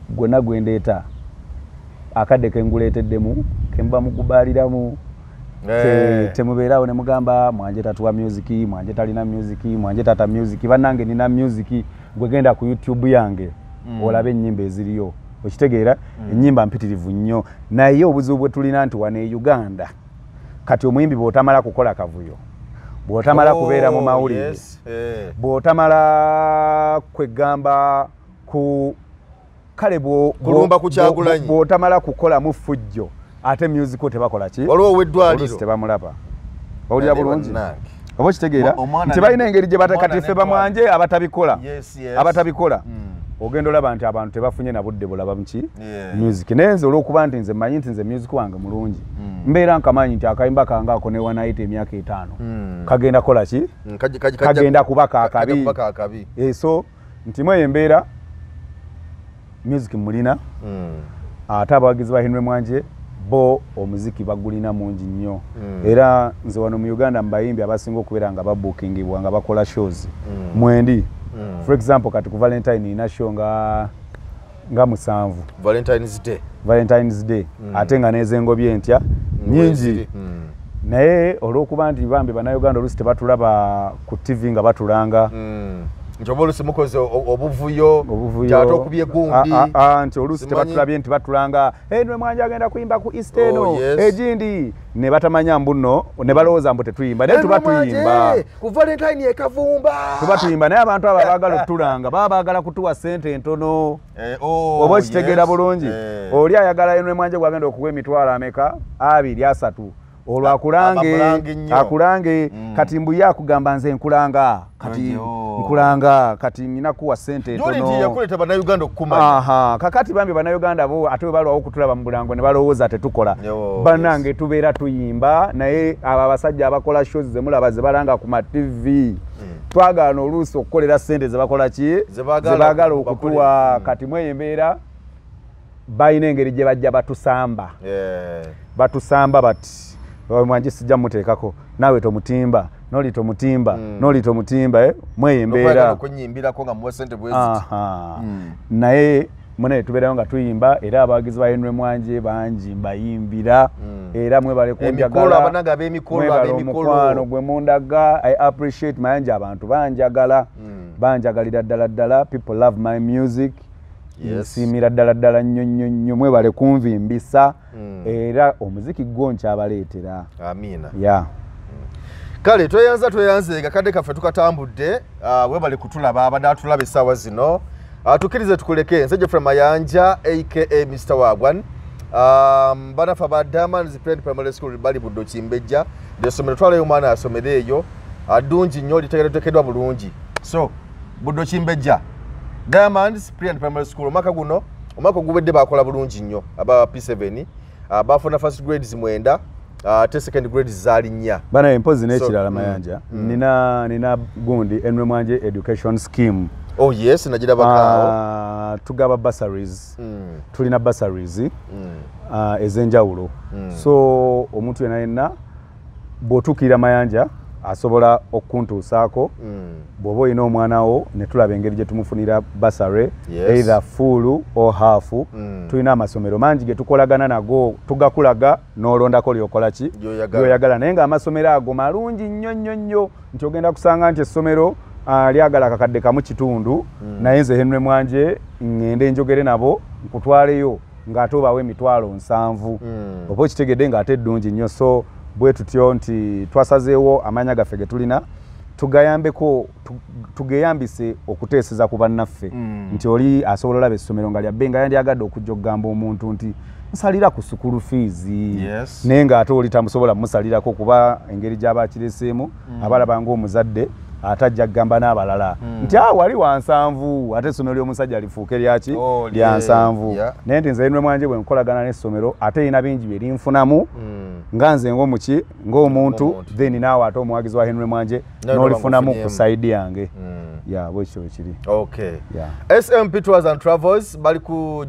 gwonna gwendeeta akadde kenguleeteddemu kemba mugubaliramu temubeerawo ne mugamba Mwanje tatuwa music, Mwanje talina music, Mwanje tata music. Bannange nina music, gwe genda ku YouTube yange olabe ennyimba eziriyo. Okitegeera ennyimba mpitirivu nnyo, naye obuzibu bwe tulina nti wano e Uganda kati omuyimbi bw'otamala kukola kavuyo, bw'otamala kubeera mu mawulire, bw'otamala kwegamba ku kale kulumba ku Kyagulanyi, bw'otamala kukola mu ffujjo ate music tebakola ki, waliwo ow'eddwaliro tebamulaba. Bawulira bulungi oba okitegeera nti balina engeri gye kati ffe bamwanje abatabikola abatabikola ogenda olaba nti abantu tebafunye na budde bulaba muki music. Naye nze olw'okuba nti nze mmanyi nti nze music wange mulungi, mbeera nkamanyi nti akayimba kange ako ne wanayita emyaka 5 kagenda kola ki, kagenda kuba kaakabi. So nti mweyo embeera music mulina, ate abawagizi ba Henry Mwanje bo omuziki bagulina mungi nnyo. Era nze wano mu Uganda mbayimbi abasinga okubeera nga babookingibwa nga bakola shows mwendi. For example kati ku Valentine nina show nga 7 Valentine's Day, Valentine's Day ate nga n'ezengobye entya nyingi. Naye olw'okuba nti bambi bannayuganda oluusi tebatulaba ku TV nga batulanga nti oba oluusi mukoze obuvuyo ate okubye gundi nti oluusi tebatulabye nti batulanga Henry Mwanje agenda kuyimba ku East eno egindi ne batamanya mbu nno ne balowooza mbu tetuyimba, naye tuba tuyimba ku Valentine e Kavumba tuba tuyimba. Naye abantu abo abaagala okutulanga baba baagala kutuwa ssente entono. Oba okitegeera bulungi oli ayagala Henry Mwanje gwagenda okuwa emitwalo ameka 2 3 olwo akulange akulange. Kati mbu ye akugamba nze nkulanga kati nkulanga kati nina kuwa ssente entono. Yakuleeta bannayuganda okukumanya. Kakati bambi bannayuganda bo ate bwe balwawo okutulaba mu bulango ne balowooza tetukola. Bannange tubeera tuyimba, naye abo abasajja abakola shows ze mulaba ze balanga ku ma TV twagaana oluusi okukolera ssente ze bakola ki ze baagala okutuwa. Kati mweyo embeera balina engeri gye bajja batusamba batusamba bati Mwanje sijja muteekako naawe tomutimba noli tomutimba noli tomutimba mweyo embeera okunyimbirako nga muwa ssente bwe ziti. Naye mune tubeerayo nga tuyimba, era abawagizi ba Henry Mwanje bangi mbayimbira era mwebale kunjagala ab'emikolo omukwano gwe mundaga. I appreciate Mayanja, abantu banjagala banjagalira ddala ddala. People love my music. Nsiimira ddala ddala nnyo nnyo nnyo, mwebale kunvimbisa era omuziki gwo nkyabaleetera. Amiina. Yeah. Kale tweyanza tweyanze kadde kaffe tukatambudde. Webale kutulaba abadde atulaba essaawa zino. Tukkirize tukuleke. Nze Geoffrey Mayanja aka Mr. Wagwan. Banafe aba Diamonds Primary School bali Buddo Kimbejja lyessomero twalayo omwana asomere eyo addungi nnyo litegeretekeddwa bulungi. So Buddo Kimbejja Diamonds Pre and Primary School omwaka guno omwaka oguwedde bakola bulungi nnyo aba P7 bafuna first grades 9 ate second grades zaali 4. Bana mpozi n'ekirala Mayanja nina gundi Henry Mwanje education scheme. Oh yes, nagirabakaawo. Tugaba bursaries. Tulina bursaries ez'enjawulo. So omuntu yenna yenna bw'otuukirira Mayanja asobola okuntuusaako. Bw'oba olina omwana wo ne tulaba engeri gye tumufunira bursary, either full or half. Tulina amasomero mangi ge tukolagana nago, tugakulaga n'olondako lyokola ki lyoyagala. Naye ng'amasomero ago malungi nnyo nnyo nnyo nti ogenda kusanga nti essomero lyagala akakadde 1.5 naye nze Henry Mwanje ŋŋende njogere nabo nkutwaleyo ng'ate obawo emitwalo 7 oba okitegedde ng'ate eddungi nnyo. So bwe tutyo nti twasazeewo amanya gaffe ge tulina tugayambeko tugeyambise okuteeseza ku bannaffe nti oli asobola olaba essomero nga lyabbe nga yandyagadde okujja okugamba omuntu nti nsalira ku school fees. Naye ng'ate oli tamusobola mumusalirako kuba engeri gy'aba akireseemu abalaba ng'omuzadde Ate ajja kugamba n'abalala nti wali wa 70, ate essomero ly'omusajja lifuuke lyaki lya 70. Naye nti nze Henry Mwanje bwe nkolagana n'essomero ate erina bingi bye linfunamu nga nze ng'omuki ng'omuntu, then naawe ate omuwagizi wa Henry Mwanje n'olifunamu ku side yange. Ya bwekityo bwe kiri. Okay. SMP Tours and Travels bali ku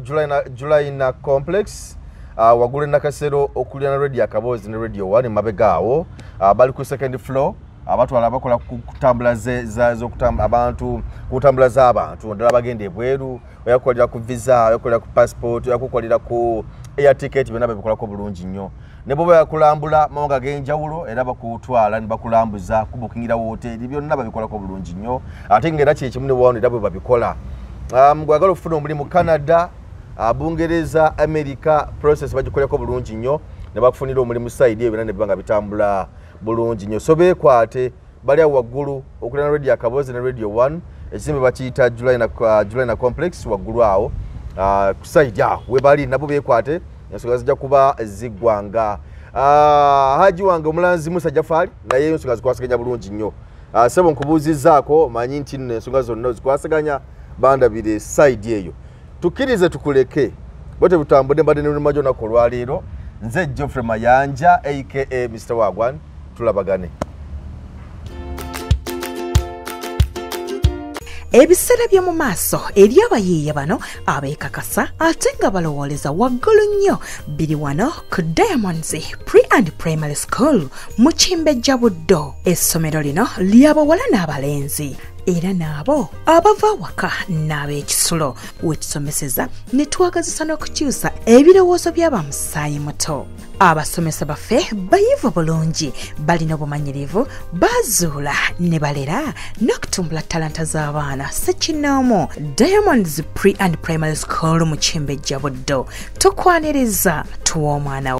Julina Complex, waggulu Nakasero okuliraana Radio Akaboozi ne Radio 1 mabega awo. Bali ku second floor, abatwala abakola kutambula abantu kutambula z'abantu ddala bagenda ebweru, oyakukolera ku visa, oyakukolera ku passport, oyakukolera ku air ticket, byonna babikolako bulungi nnyo. Ne bw'oba yakulambula mawanga ag'enjawulo era bakutwala ne bakulambuza, kubukingira woteeri, byonna babikolako bulungi nnyo. Ate ng'era kye kimu ne wano era bwe babikola. Gwagala okufuna omulimu Canada, Bungereza, America, process bagikoleko bulungi nnyo ne bakufunira omulimu side eyo byonna ne biba nga bitambula bulungi nnyo. So beekwate, bali awo waggulu okuliraana Radio Akaboozi ne Radio 1, ekizimbe bakiyita Julina Complex waggulu awo, ku side awo we bali nabo beekwate, ensonga zijja kuba ziggwanga. Haji wange omulanzi Musa Jafari naye ensonga zikwasaganya bulungi nnyo. Ssebo nkubuuzizzaako, manyi nti nno ensonga zonna ozikwasaganya, bandabire side eyo. Tukkirize tukuleke bwe butambudde mbadde ne Lumajo olunaku olwaleero. Nze Geoffrey Mayanja aka Mr. Wagwan, tulabagane. Ebiseera by'omu maaso eri abayiiya bano abeekakasa ate nga balowooleza waggulu nnyo biri wano ku Diamonds Pre and Primary School mu Kimbejja Buddo. Essomero lino ly'abawala n'abalenzi era n'abo abava awaka n'ab'ekisulo, wetusomeseza ne twagazisa n'okukyusa ebirowoozo by'abamusaayi muto. Abasomesa baffe bayivu bulungi, balina obumanyirivu, bazuula ne balera n'okutumbula talanta z'abaana ssekinnoomu. Diamonds Pre and Primary School mu Kimbejja Buddo, tukwaniriza tuwa omwana.